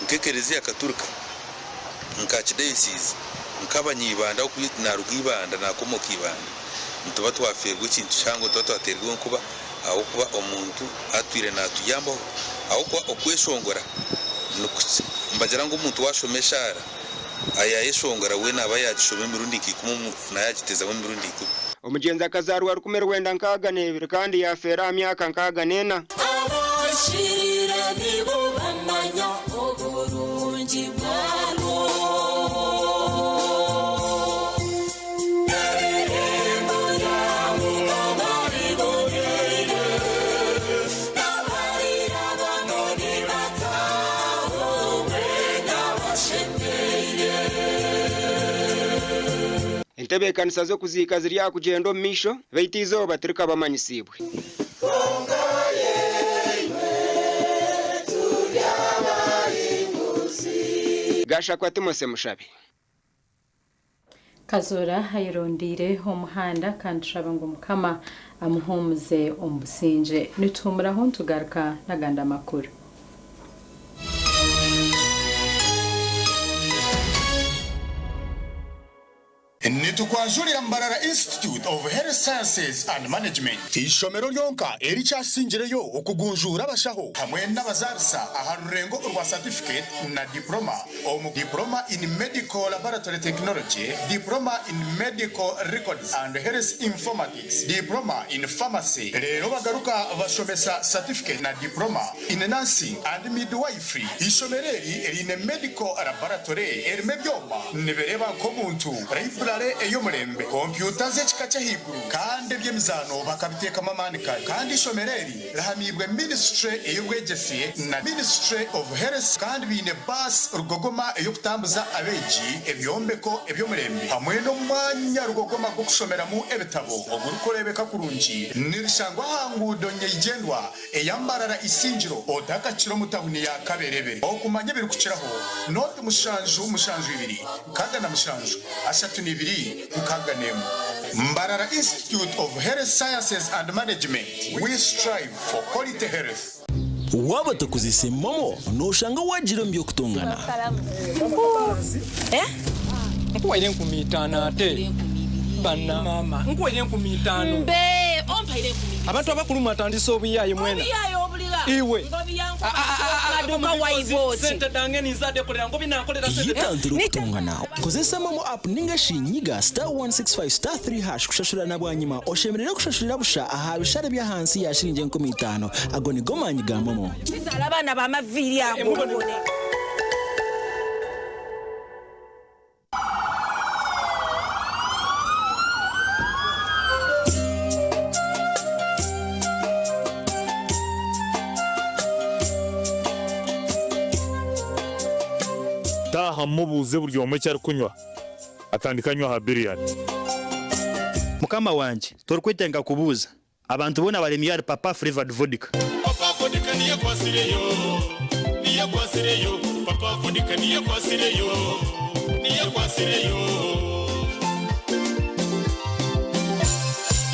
nk'ekereziya katurika, nka archidayosiizi, nk'abanyaibanda ahabw'okuba itwe naruga Ibanda, nakomoka Ibanda, nituba twafeerwa ekintu kihango, nituba twateerwa enkuba ahabw'okuba omuntu atwire natuyambaho, ahabw'okuba okweshongora nikukye, nibagira ngu omuntu washoma eshaara, Ayayeshongora we naaba yaagishoma emirundi nka ikumi omu na yaagiteezamu emirundi ikumi. Omugyenzi akazaarwa 1962 kandi yaafeera aha myaka 64. Abashirire nibo bamanya oburungi bwarwo. N'ebirembo ryawe Mukama biboneire, n'abarirabamu nibataaha omwe n'abashemeire. Entebeekanisa z'okuziika ziri aha kugyenda omu maisho, beitu eizooba tirikabamanyisiibwe. Gashakwa Timothy Mushabe. Kazoora ayerondeire omuhanda kandi tushaba ngu Mukama amuhuumuze omu busingye. Nituhuumuraho nitugaruka n'agandi amakuru. Nitukwanjurira Mbarara Institute of Health Sciences and Management, eishomero ryonka erikyasingireyo okugunjuura abashaho hamwe n'abazaarisa aha rurengo orwa Certificate na Diploma omu Diploma in Medical Laboratory Technology, Diploma in Medical Records and Health Informatics, Diploma in Pharmacy reero bagaruka bashomesa Certificate na Diploma in Nursing and Midwifery. Eishomero eri riine Medical Laboratory erimu ebyoma nibireeba nk'omuntu, Library ey'omurembe, kompyuta z'ekika ky'ahaiguru kandi eby'emizaano bakabiteekamu amaani kare. Kandi eishomero eri rihamiibwe Ministry ey'obwegyese na Ministry of Health kandi baine baasi rugogoma ey'okutambuza abeegi, ebyombeko eby'omurembe hamwe n'omwanya rugogoma gw'okushomeramu ebitabo ogurikureebeka kurungi. Nirishangwa aha nguudo nyeigyendwa eya Mbarara Isingiro otakakira omu tawuni ya Kaberebe. Okumanya ebirikukiraho, noti mushanju mushanju ibiri nkaga na mushanju ashatu na ibiri nkaga n'emwe. Mbarara Institute of Health Sciences and Management, we strive for quality health. Waaba otakozese MoMo, nooshanga waagiire omu by'okutongana. Nkuwaire 50 ate bana. Mama nkuwaire 50. Mbe ompaire 20. Abantu abakulu mwatandise obuyaye mwena. Obuyaye obuligha? Iwe. Maduka waibwe oti. Sente dhange ninze adekolera ngobi nankolera sente. Yetantare okutongana. Kozesa MoMo app ninga shi nyiga *165*3# kushashura na bwanyima oshemererwe kushashurira busha aha bishare by'ahansi ya shiringi 5000. Ago nigo maanyi ga MoMo. Kizaala abaana b'amaviiri ago obone. Taaha mubuuze buri omwe eki arikunywa, atandike anywe aha biryani. Mukama wangye, torikwetenga kubuuza. Abantu boona baremiire ahari Papa Flavored Vodka. Papa Vodka niyo ekwasireyo, niyo ekwasireyo, Papa Vodka niyo ekwasireyo, niyo ekwasireyo.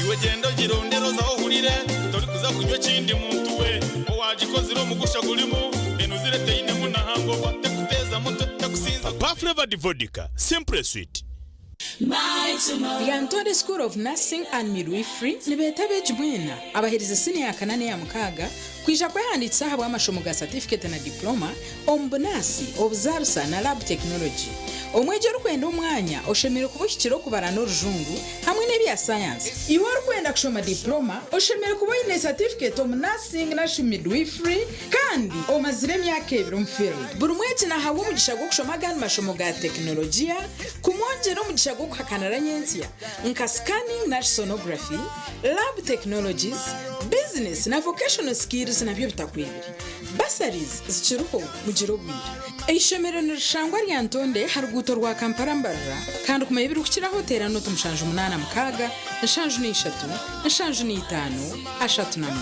Iwe gyenda ogirondere oze aho ohurire, torikuza kunywa ekindi muntu we. Owagikozire omugusha gurimu, enuzire teinemu na hangover, tekuteeza mutwe, tekusinza. Papa Flavored Vodka, simply sweet. Lyantonde School of Nursing and Midwifery nibeeta abeegi mwena abaherize siniya ya kana n'eya mukaaga kwija kwehandiikisa ahabw'amashomo ga satifiketi na diploma omu bunaasi, obuzaarisa na lab technology. Omwegi orikwenda omwanya oshemereire kuba ohikire okubara n'orujungu hamwe n'ebya sayansi. Iwe orikwenda kushoma diploma oshemereire kuba oine satifiketi omu nursing narishi midwifery Kandi omazire emyaka ebiri omu field. Buri mwegi nahabwa omugisha gw'okushoma agandi mashomo ga tekinologiya kumwongyera omugisha gw'okuhakanira nyentsya nka scanning nari sonography, lab technologies, business na vocational skills nabyo bitakwebire. Bursaries zikiriho mugire obwire. Eishomero nirishangwa Lyantonde aha ruguuto rwa Kampala Mbarara kandi kumanya ebirikukiraho teera nooti 786 73 75 39.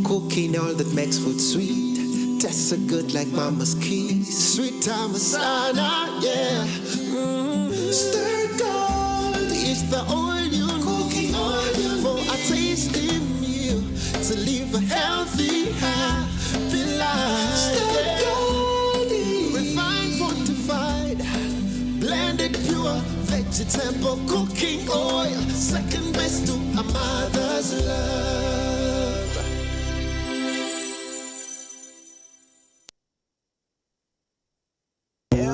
Cooking all that makes food sweet. Tastes so good like mama's keys. Sweet time masala, yeah. Stir gold is the oil you need for a tasty meal to live a healthy, happy life. Stir gold, refined, fortified, blended pure vegetable cooking oil. Second best to a mother's love.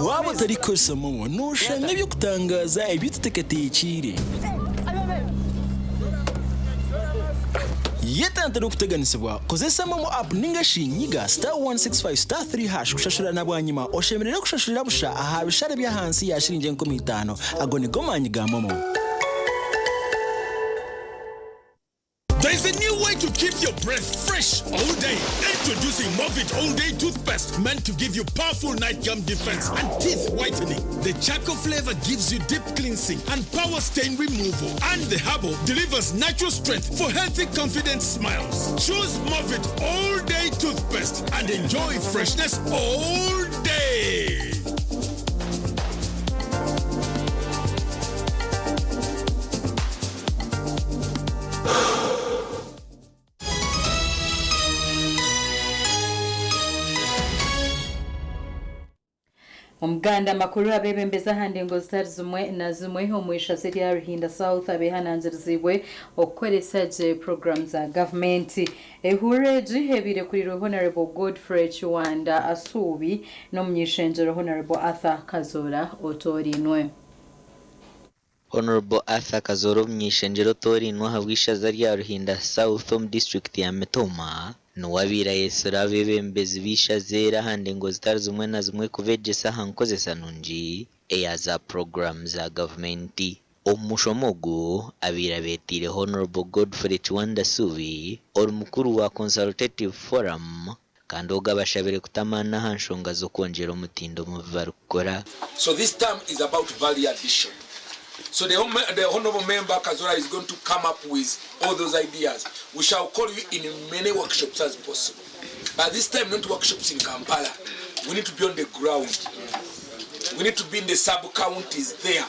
Waba otarikukozesa momo noshanga ebyokutangaza eby'otuteekateekiire. Yetantare okuteganisibwa, kozesa momo app ninga shi nyiga *165*3# kushashura na bwanyima oshemerere kushashurira busha aha bishare by'ahansi ya shiringi 5000. Ago nigo maanyi ga momo. There's a new way to keep your breath fresh all day. Introducing Movit All Day Toothpaste, meant to give you powerful night gum defense and teeth whitening. The charcoal flavor gives you deep cleansing and power stain removal. And the herbal delivers natural strength for healthy, confident smiles. Choose Movit All Day Toothpaste and enjoy freshness all day. Omuganda amakuru abebembezi aha ndengo zitari zimwe na zimwe omu ishaza erya Ruhinda South abehanangirizibwe okukoresa gye puroguramu za gavumenti. Ehurura egi ebaire ekurirwe Honorable Godfrey Kiwanda Asuubi n'omuny'ishengyero Honorable Arthur Kazoora Otorinwe. Honorable Arthur Kazoora omuny'ishengyero otooriinwe ahabw'ishaza rya Ruhinda South omu disiturikiti ya Mitooma niwe abaire ayetsire abeebembezi b'ishaza eri aha ndengo zitari zimwe na zimwe kubeegyesa aha nkozesa nungi eya za puroguraamu za gavumenti. Omu mushomo ogu abaire abeeteire Honorable Godfrey Kiwanda Suubi ori mukuru wa Consultative Forum kandi ogu abashabire kuta amaani aha nshonga z'okwongyera omutindo omu bi barikukora. So this term is about value addition. So the, the honorable member Kazora is going to come up with all those ideas. We shall call you in many workshops as possible. But this time, not workshops in Kampala. We need to be on the ground. We need to be in the sub-counties there.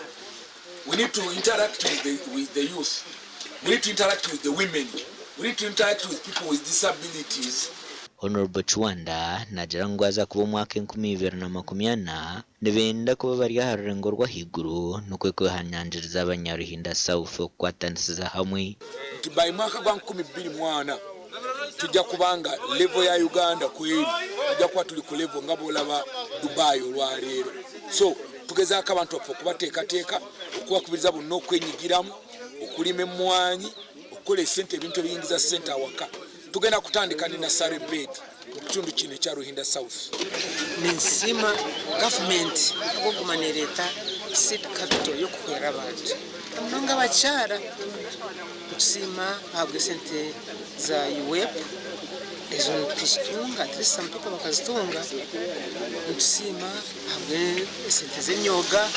We need to interact with the, with the youth. We need to interact with the women. We need to interact with people with disabilities. Honorable Kiwanda naagira ngu gwaza kuba omwaka 2040, nibenda kuba bari aha rurengo rw'ahaiguru nikwo kwehanangiriza abanyaruhinda South okukwatanisiza hamwe. Nti by mwaka gwa 2040 tujja kubanga level ya Uganda kweri tujja kuba tuli ku level nga bw'olaba Dubai olwaleero. So tugezaako abantu baffe okubateekateeka, okubakubiriza bonna okwenyigiramu, okulima emmwanyi, okukola esente ebintu ebiyingiza ssente awaka. Tugenda kutandika ne nursery bed mu kitundu kino ekya Ruhinda South. Ninsiima gavumenti ahabw'okuguma nereeta seed capital y'okuhwera abantu na munonga abakyara. Nitusiima ahabw'esente za UWEP ezo nituzitunga at least some people bakazitunga. Nitusiima ahabw'esente z'emyoga.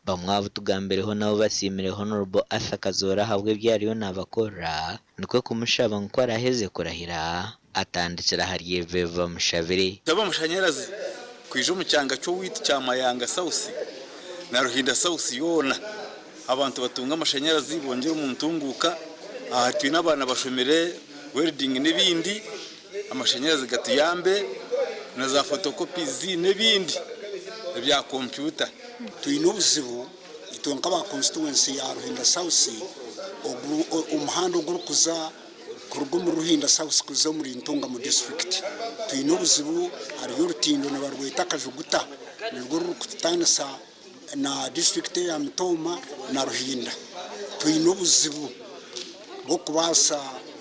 Bamwe abu tugambireho nabo basiimire Honorable Arthur Kazoora ahabw'ebi ariyo naabakorera nikwo kumushaba ngu ku araheze kurahira atandikire ahari ebi ebi bamushabire. Nshaba amashanyarazi kwija omu kyanga ky'owaitu kya Mayanga South na Ruhinda South yoona abantu batunge amashanyarazi bongyere omu ntunguuka. Aha twine abaana bashomire welding n'ebindi amashanyarazi gatuyambe na za photocopies n'ebindi ebya kompyuta. Twine obuzibu itwe nk'aba constituency ya Ruhinda South, omuhanda ogurikuza kuruga omuri Ruhinda South kuza omuri Ntungamo district. Twine obuzibu, hariyo orutindo nibarweta Kajuguta, nirwo rurikututaanisa na district eya Mitooma na Ruhinda. Twine obuzibu bw'okubaasa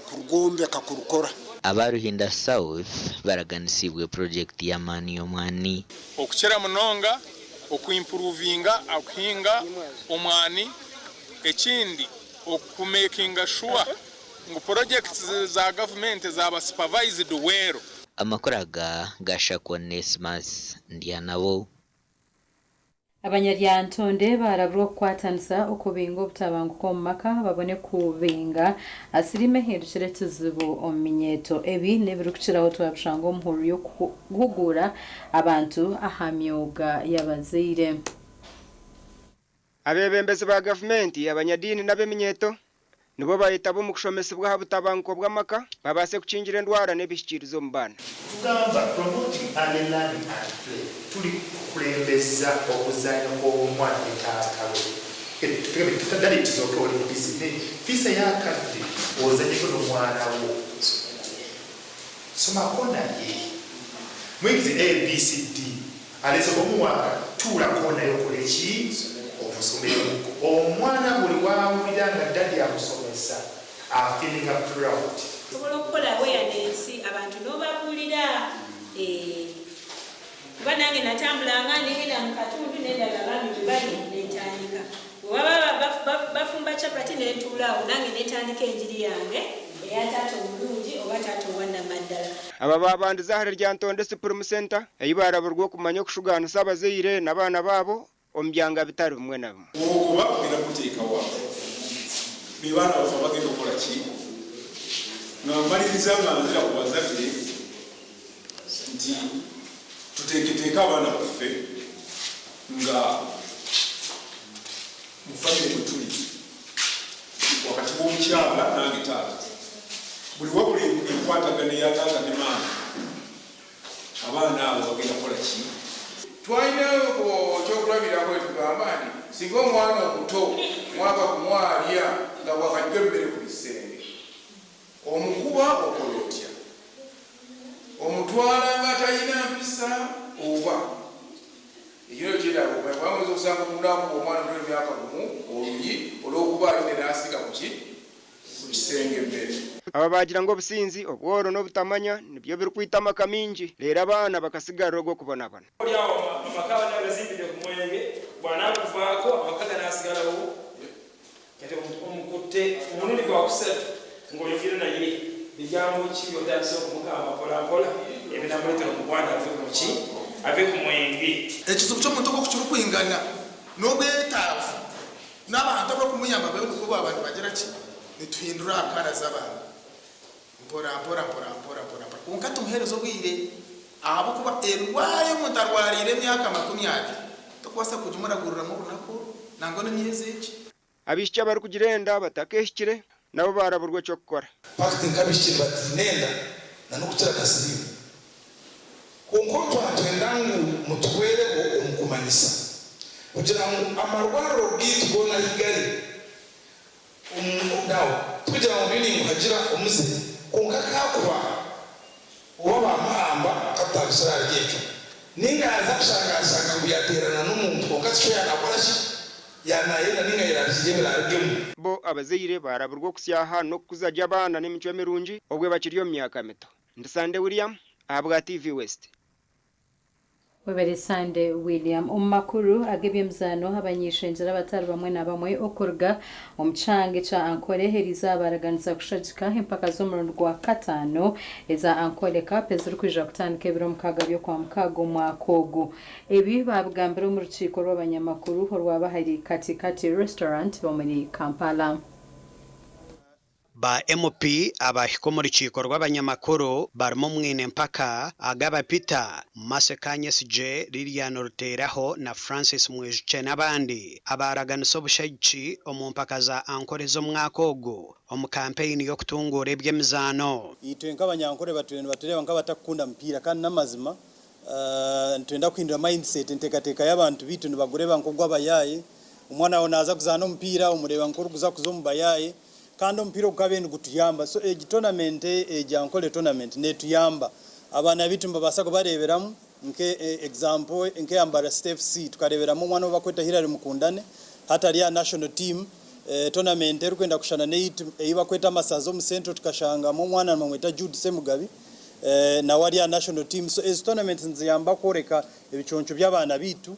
kurwombeka kurukora. Aba Ruhinda South baraganisiibwe purojekiti y'amaani y'omwani. Okukira munonga okuimpuruvinga akuhinga omwani, ekindi okumekinga shuwa ngu porojekiti za gavumenti zaba supervised well. Amakuru aga gashakwa Onesmus Ndyanabo. Abanyaryantonde barabirwe okukwatanisa okubinga obutabanguko omu maka babone kubinga asirimu ehindukire ekizibu omu minyeeto. Ebi n'ebirikukiraho twabishanga omu hururu y'okuhuguura abantu aha myooga y'abazaire. Abeebembezi ba gavumenti, abanyadiini n'ab'eminyeeto nibo bayetaba omu kushomesibwa aha butabanguko bw'amaka babaase kukingira endwara n'ebihikiirizo omu baana. Tugamba promoting early learning and play, turi kukulembeza okuzanya kw'omwana ne taata we. Tugambe daddy it is okay oli busy naye fiisa y'akadde ozanyeko n'omwana wo. Somako naye. Muyigize ABCD. Aleese omuwanga tuulako naye okole ki? Omusomeremuko. Omwana buli wawulira nga daddy amusomesa afeelinga proud. Osobola okukola awareness abantu n'obabuulira eh, kuba nange natambulanga nengenda mu katundu nendaba abaami bwe bali nentandika bwe baba bafumba chapati nentuula awo nange nentandika enjiri yange eya taata omulungi oba taata owannamaddala. Aba baabandize ahari Lyantonde Supreme Centre ei baaraburwa okumanya okushugaanisa abazaire n'abaana baabo omu byanga bitari bimwe na bimwe. Oba ogenda kuteeka wa? Be baana baffe abagenda okukola ki? Nga mmaliriza nga nzira ku bazadde nti tuteeketeeke abaana baffe nga mu famire mwe tuli wakati w'omukyala nange taata buli wabula enkwatagana eya taata ne maama abaana abo bagenda kukola ki? Twalina ekyokulabirako etugamba nti singa omwana omuto mwaka gumu alya nga bwakajja emmere ku bisenge, omukuba okola otya? Omutwala nga talina mpisa oba? Ekyo nakyo kyetaaga okumanya kubanga oyinza okusanga omuntu n'akuba omwana omuto emyaka gumu oluyi olw'okuba alidde n'asiga ku ki? Ku kisenge emmere. Aba baagira ngu obusinzi, obworo n'obutamanya nibyo birikwita amaka maingi reero abaana bakasigarira ogw'okubonabona. Oli awo amaka agazimbidde ku mwenge bw'anaaguvaako amaka ganaasigalawo? Kati omukutte omulundi gwakusatu ng'oyogera naye bigambo ki by'otandise okumugamba mpolampola ebinaamuleetera omukwano ave ku ki ave ku mwenge? Ekizibu ky'omuntu ogwo ku kirikwingana n'obwetaavu n'abantu abarikumuyamba babe nikwo baaba nibagira ki? Nituhindura aha kaara z'abantu mpora mpora mpora mpora mpora mpora kwonka tumuheereze obwire ahabw'okuba endwara ei omuntu arwariire emyaka 20 tokubaasa kugimuraguriramu orunaku oru nangwa n'emyezi egi. Abaishiki abarikugira enda batakehikire nabo baaraburwa eky'okukora. Pakiti nk'abaishiki nibatiina enda na n'okukira akasiriimu. Kwonka twatwenda ngu mutuhwereho omu kumanyisa kugira ngu amarwariro gaitu goona ahi gari omu now tikugira ngu ndiyo ninguhagira omuze kwonka kakuba oba bamuhamba katutabisire ahari ekyo ninga yaaza kushanga ashanga ngu yateerana n'omuntu kwonka tikyo yaanakora ki yaanayenda ninga yerabiire ebiraarugemu. Bo abazaire baaraburwa okusyaha n'okukuza gye abaana n'emicwe mirungi obwe bakiri omu myaka mito. Ndi Sande William ahabwa TV West. Webare Sande William. Omu makuru ag'eby'emizaano, abany'eishengyero abatari bamwe na bamwe okuruga omu kyanga ekya Ankole eriizooba baraganisa kushagika empaka z'omurundi gwa kataano eza Ankole Cup ezirikwija kutandika ebiro 6 by'Okwamukaaga omwaka ogu. Ebi baabigambira omu rukiiko rw'abanyamakuru orwaba ahari Kati Kati Restaurant omuri Kampala. Ba MP abahika omu rukiiko rw'abanyamakuru barimu Mwine Mpaka, Agaba Peter, Mercy Kanyesigye, Lilian Ruteraho na Francis Mwijukye n'abandi abaaraganisa obushagiki omu mpaka za Ankole z'omwaka ogu omu kampeyini y'okutunguura eby'emizaano. Itwe nk'Abanyankore batwire nibatureeba nk'abatakukunda mupiira kandi n'amazima nitwenda kuhindura mindset, enteekateeka y'abantu baitu nibagureeba nk'ogw'abayaaye. Omwana waawe naaza kuzaana omupiira omureeba nk'orikuza kuza omu bayaaye kandi omupiira ogu gukabaire nigutuyamba. So egi tournament egi Ankole tournament netuyamba. Abaana baitu nibabaasa kubareeberamu nke example nk'eya Mbarara City FC tukareeberamu omwana ou bakweta Hillary Mukundane hati ari aha national team. Tournament erikwenda kushushana n'eyaitu ei bakweta Amasaza omu Central tukashangamu omwana nibamweta Jude Ssemugabi nawe ari aha national team. So ezi tournaments niziyamba kworeka ebiconco by'abaana baitu.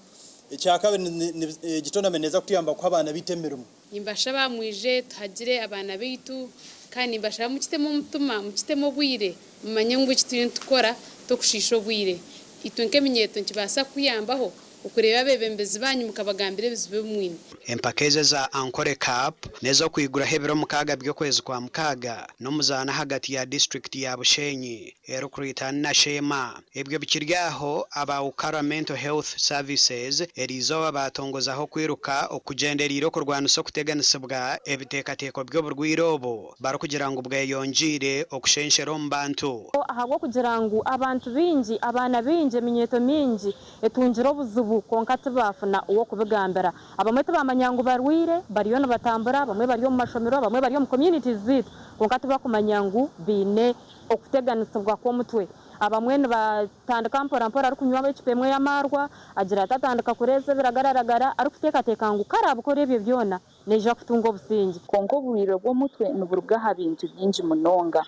Ekyakabiri egi tournament neeza kutuyamba kuha abaana baitu emirimo. Nimbashaba mwije tuhagire abaana baitu kandi nimbashaba mukitemu omutima, mukitemu obwire, mumanye ngu eki turiyo nitukora t'okushiisha obwire. Itwe nk'eminyeeto nikibaasa kukuyambaho Okureeba abeebembezi baanyu mukabagambira ebizibu ebi mwine. Empaka ezi eza Ankole Cup n'ez'okwiguraho ebiro mukaaga by'okwezi kwa mukaaga n'omuzaano ahagati ya disiturikiti ya Bushenyi erikuriitana na Sheema. Ebyo bikiri aho, aba Ukara Mental Health Services eriizooba baatongozaho okwiruka okugyendereire okurwanisa okuteganisibwa ebiteekateeko by'oburwaire obu barikugira ngu bweyongyeire okushenshera omu bantu. Ahabw'okugira ngu abantu baingi, abaana baingi, eminyeeto mingi etungire obuzibu kwonka tibaafuna ow'okubigambira. Abamwe tibamanya ngu barwaire, bariyo nibatambura, abamwe bari omu mashomero, abamwe bari omu communities zaitu kwonka tibakumanya ngu baine okuteganisibwa kw'omutwe. Abamwe nibatandika mpora mpora arikunywa ecupa emwe y'amaarwa, agira ati atandika kureeza ebiragalaragara arikuteekateeka ngu ku araabikore ebyo byona naija kutunga obusingye. Kwonka oburwaire bw'omutwe niburuga aha bintu bingi munonga.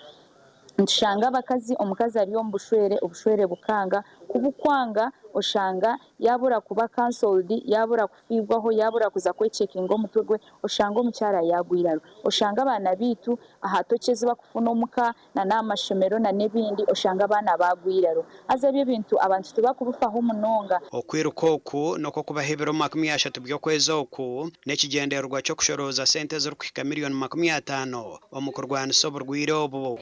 Nitushanga abakazi, omukazi ari omu bushwere, obushwere bukanga, ku bukwanga oshanga yaabura kuba counseled, yaabura kufiibwaho, yaabura kuza kwecheckinga omutwe gwe, oshanga omukyara yaagwa eiraro. Oshanga abaana baitu aha toki ezi bakufuna omuka na n'aha mashomero na n'ebindi oshanga abaana baagwa eiraro. Haza ebyo ebintu abantu tibakubifaho munonga. Okwiruka oku n'okw'okubaho ebiro 30 by'okwezi oku n'ekigyendererwa ky'okushorooza sente ezirikuhika miriyoni 50 omu kurwanisa oburwaire obu.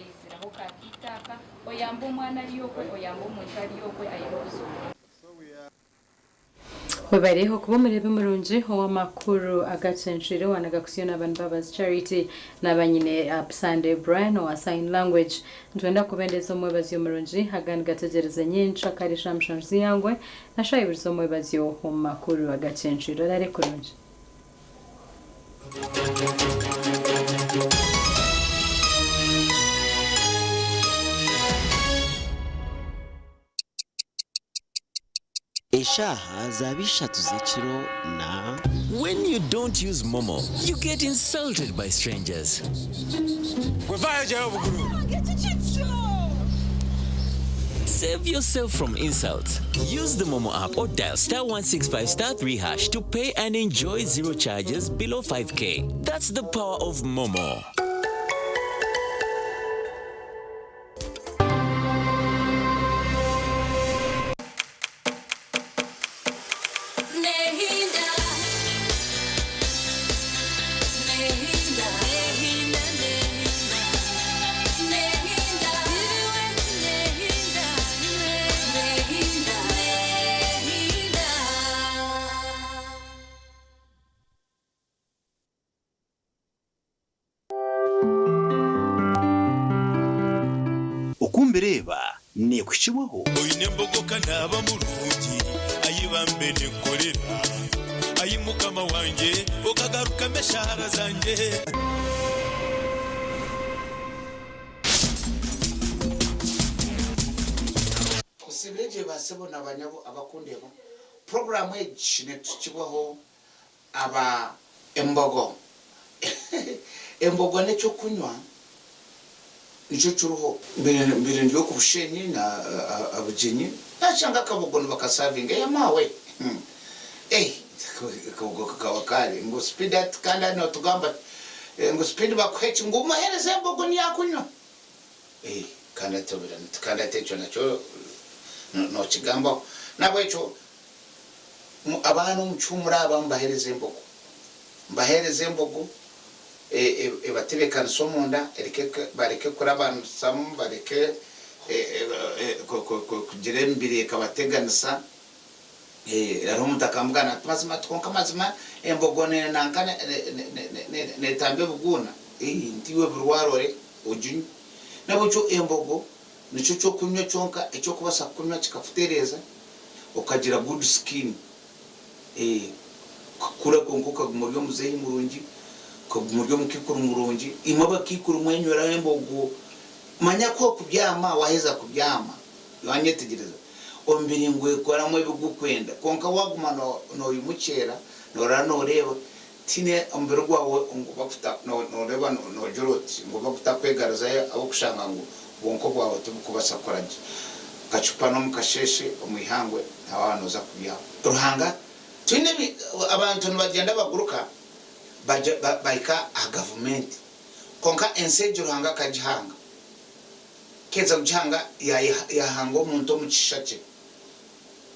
Webare okuba omureebi murungi ow'amakuru agacencwire wanaga kusyo na Mbabazi Charity naba nyine Sunday Brian owa Sign Language. Nitwenda kubendeza omwebazyo murungi agandi gategyereze nyenkya kare shaaha 7 z'eihangwe na shaaha 2 z'omwebazyo omu makuru agacencwire. Orare kurungi. Eshaaha zaaba ishatu z'ekiro na. When you don't use MoMo, you get insulted by strangers. Save yourself from insults. Use the MoMo app or dial star 165 star 3 hash to pay and enjoy zero charges below 5K. That's the power of MoMo. Oku mbireeba neekuhikibwaho. Oine embogo ka naaba murungi, ai bambe ninkukorera, Ai Mukama wangye, okagarukamu eshaara zangye. Osiibire gye ba sebo na banyabo abakundeba, puroguraamu egi netukibwaho aba Embogo. Embogo n'ekyokunywa nikyo kiriho. Mbaire ndi oku Bushenyi na aha bugyenyi nashanga akabogo nibakasavinga eeh maawe eeh akabogo kakaba kari ngu speed ati kandi notugamba ngu speed bakuhe ki ngu muhereze embogo niyo akunywa eeh kandi ati kandi ati ekyo nakyo nokigambaho nahabwekyo Abaana omu kihumuro aba mubaheereze embogo. Mubaheereze embogo ebatebeekanise omunda, bareke kurabanisamu, bareke kugira emibiri ekabateganisa. Hariho omuntu akambwira ati mazima ati kwonka mazima embogo nanka neetamba ebiguuna. Nti iwe birwara ore oginywe. N'ahabw'ekyo embogo Nikyo ky'okunywa kyonka eki orikubaasa kunywa kikakutereeza okagira good skin okakura kwonka okaguma ori omuzeeyi murungi, okaguma ori omukaikuru murungi. Imwe abakaikuru mwenyweraho embogo manya ku orikubyama waaheza kubyama wanyetegyereza omubiri nigwekoramu ebi gurikwenda kwonka waaguma noyimukyera noorara nooreeba Tihaine omubiri gwawe ngu bakuta noreeba nogira oti ngu bakutakwegaruzayo ahabw'okushanga ngu obwonko bwawe tibukubaasa kukora gye. Akacupa n'omu kasheeshe omu ihangwe nawe waaba nooza kubyama. Ruhanga twine ebi abantu nibagyenda baguruka bahika aha gavumenti kwonka ensi egi Ruhanga akagihanga keeza kugihanga yahanga omuntu omu kishusha kye.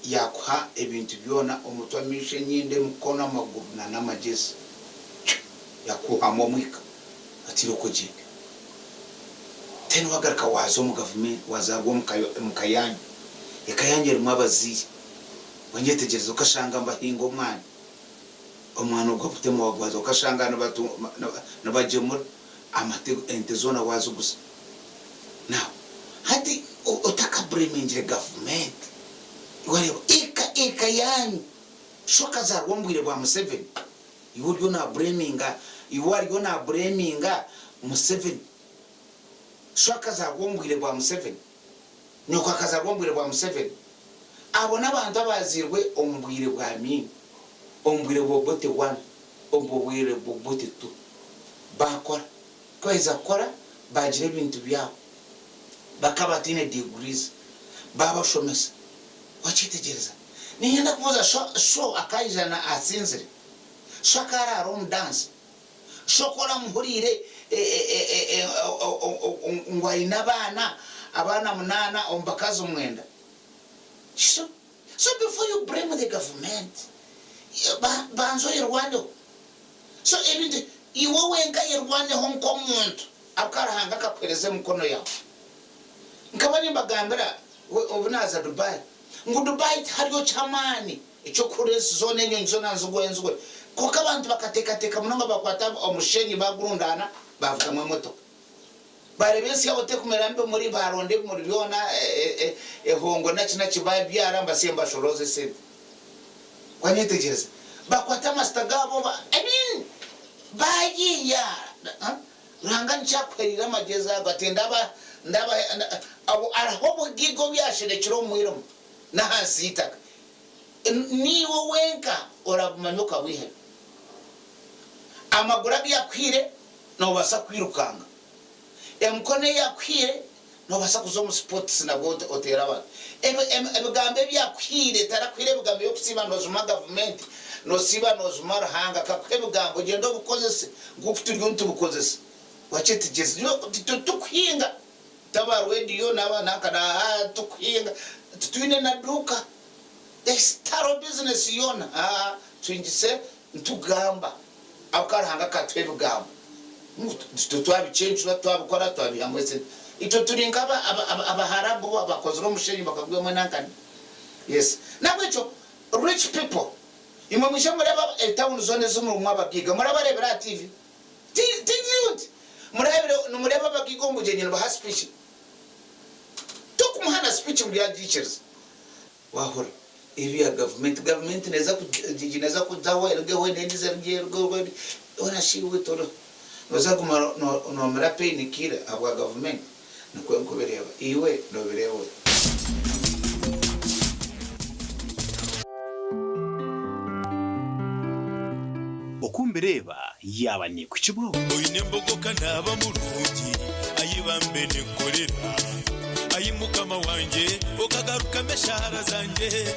Yaakuha ebintu byona, omutwe, amaisho, enyindo, emikono, amaguru na n'amagyezi. Yakuhamu omwika ati irooko ogyende. Then wagaruka waaza omu gavumenti, wazaarwa omu ka yaanyu. Eka yaanyu erimu abazaire. Wanyetegyereza okashanga nibahinga omwani, omwani ogwo butema wagwaza okashanga nibagyemura amate ente zoona waaziguza. Now hati otakabureemingire gavumenti wareeba eka eka yaanyu sho akazaarwa omu bwire bwa Museveni iwe oriyo naabureeminga iwe ariyo naabureeminga Museveni sho akazaarwa omu bwire bwa Museveni nyoko akazaarwa omu bwire bwa Museveni abo n'abantu abaazairwe omu bwire bwa Amin omu bwire bwa Obote one omu bwire bwa Obote two baakora Ku baheza kukora baagira ebintu byabo. Bakaba bataine degrees, baabashomesa. Wakyetegyereza? Niinyenda kubuuza, sho, sho akaija na asinzire? Sho akaaraara omu dance? Sho ku oramuhuriire ngu aine abaana, abaana munaana omu bakazi mwenda? So, so before you blame the government, banza oyerwaneho. So ebintu iwe wenka yerwaneho nk'omuntu ahabw'okuba Ruhanga akakuhereza emikono yawe. Nkaba nimbagambira obu naaza Dubai ngu Dubai tihariyo ky'amaani eky'okuhurira ensi zoona enyonyi zoona nizigwa nizigwa kwonka abantu bakateekateeka munonga bakwata omushenyi bagurundaana bavugamu emotoka. Bareeba ensi yaabo tekumeramu bimuri baronda ebimuri byona ehongo naki naki babyara nibasiya nibashorooza esente. Wanyetegyereza? Bakwata amasita gaabo ba I mean bayiiya Ruhanga nikyo akuhereire amagyezi ago ati ndaba ndaba hariho obugiga obu yasherekire omu mwirima n'ahansi y'eitaka. Niiwe wenka orabumanya okabwihayo. Amaguru agu yakuhaire Noobaasa kwirukanga. Emikono ei yakuhaire, noobaasa kuza omu sports nabwo oteere abantu. Ebigambo ebi yakuhaire, tarakuhaire ebigambo by'okusiiba noojuma gavumenti, noosiiba noojuma Ruhanga. Akakuha ebigambo ogyende obikozese nk'oku turiyo nitubikozesa. Wakyetegyereza? Titukuhinga. Taba rwediyo naba nanka na titukuhinga. Titwine na duuka. Tihariho bizinesi yoona. Tuhingise nitugamba. Ahabw'okuba Ruhanga akatuha ebigambo ngu itwe twabicencura, twabikora, twabihamu esente. Itwe turi nk'Abaharabu abakozire omushenyi bakagwihamu enankani. Yes. N'ahabw'ekyo rich people, imwe mwije mureebe etawuni zoona ezi murimu abagaiga, murabareebera aha TV? Tiziriyo nti. Murahabire, nimureeba abagaiga omu bugyenyi nibaha speech? Tokumuha na speech ngu yagiikiriza. Wahura ebya gavumenti, gavumenti neza neza kuzaho erugeho endizo erugeho hoona shi iwe toriho noza kuguma nomira pain killer ahabwa gavumenti? Nikwo nkubireeba iwe nobireeba ota? Oku mbireeba yaaba neekuhikibwaho. Oine embogo ka naaba murungi, ai bambe ninkukorera, ai Mukama wangye, okagarukamu eshaara zangye.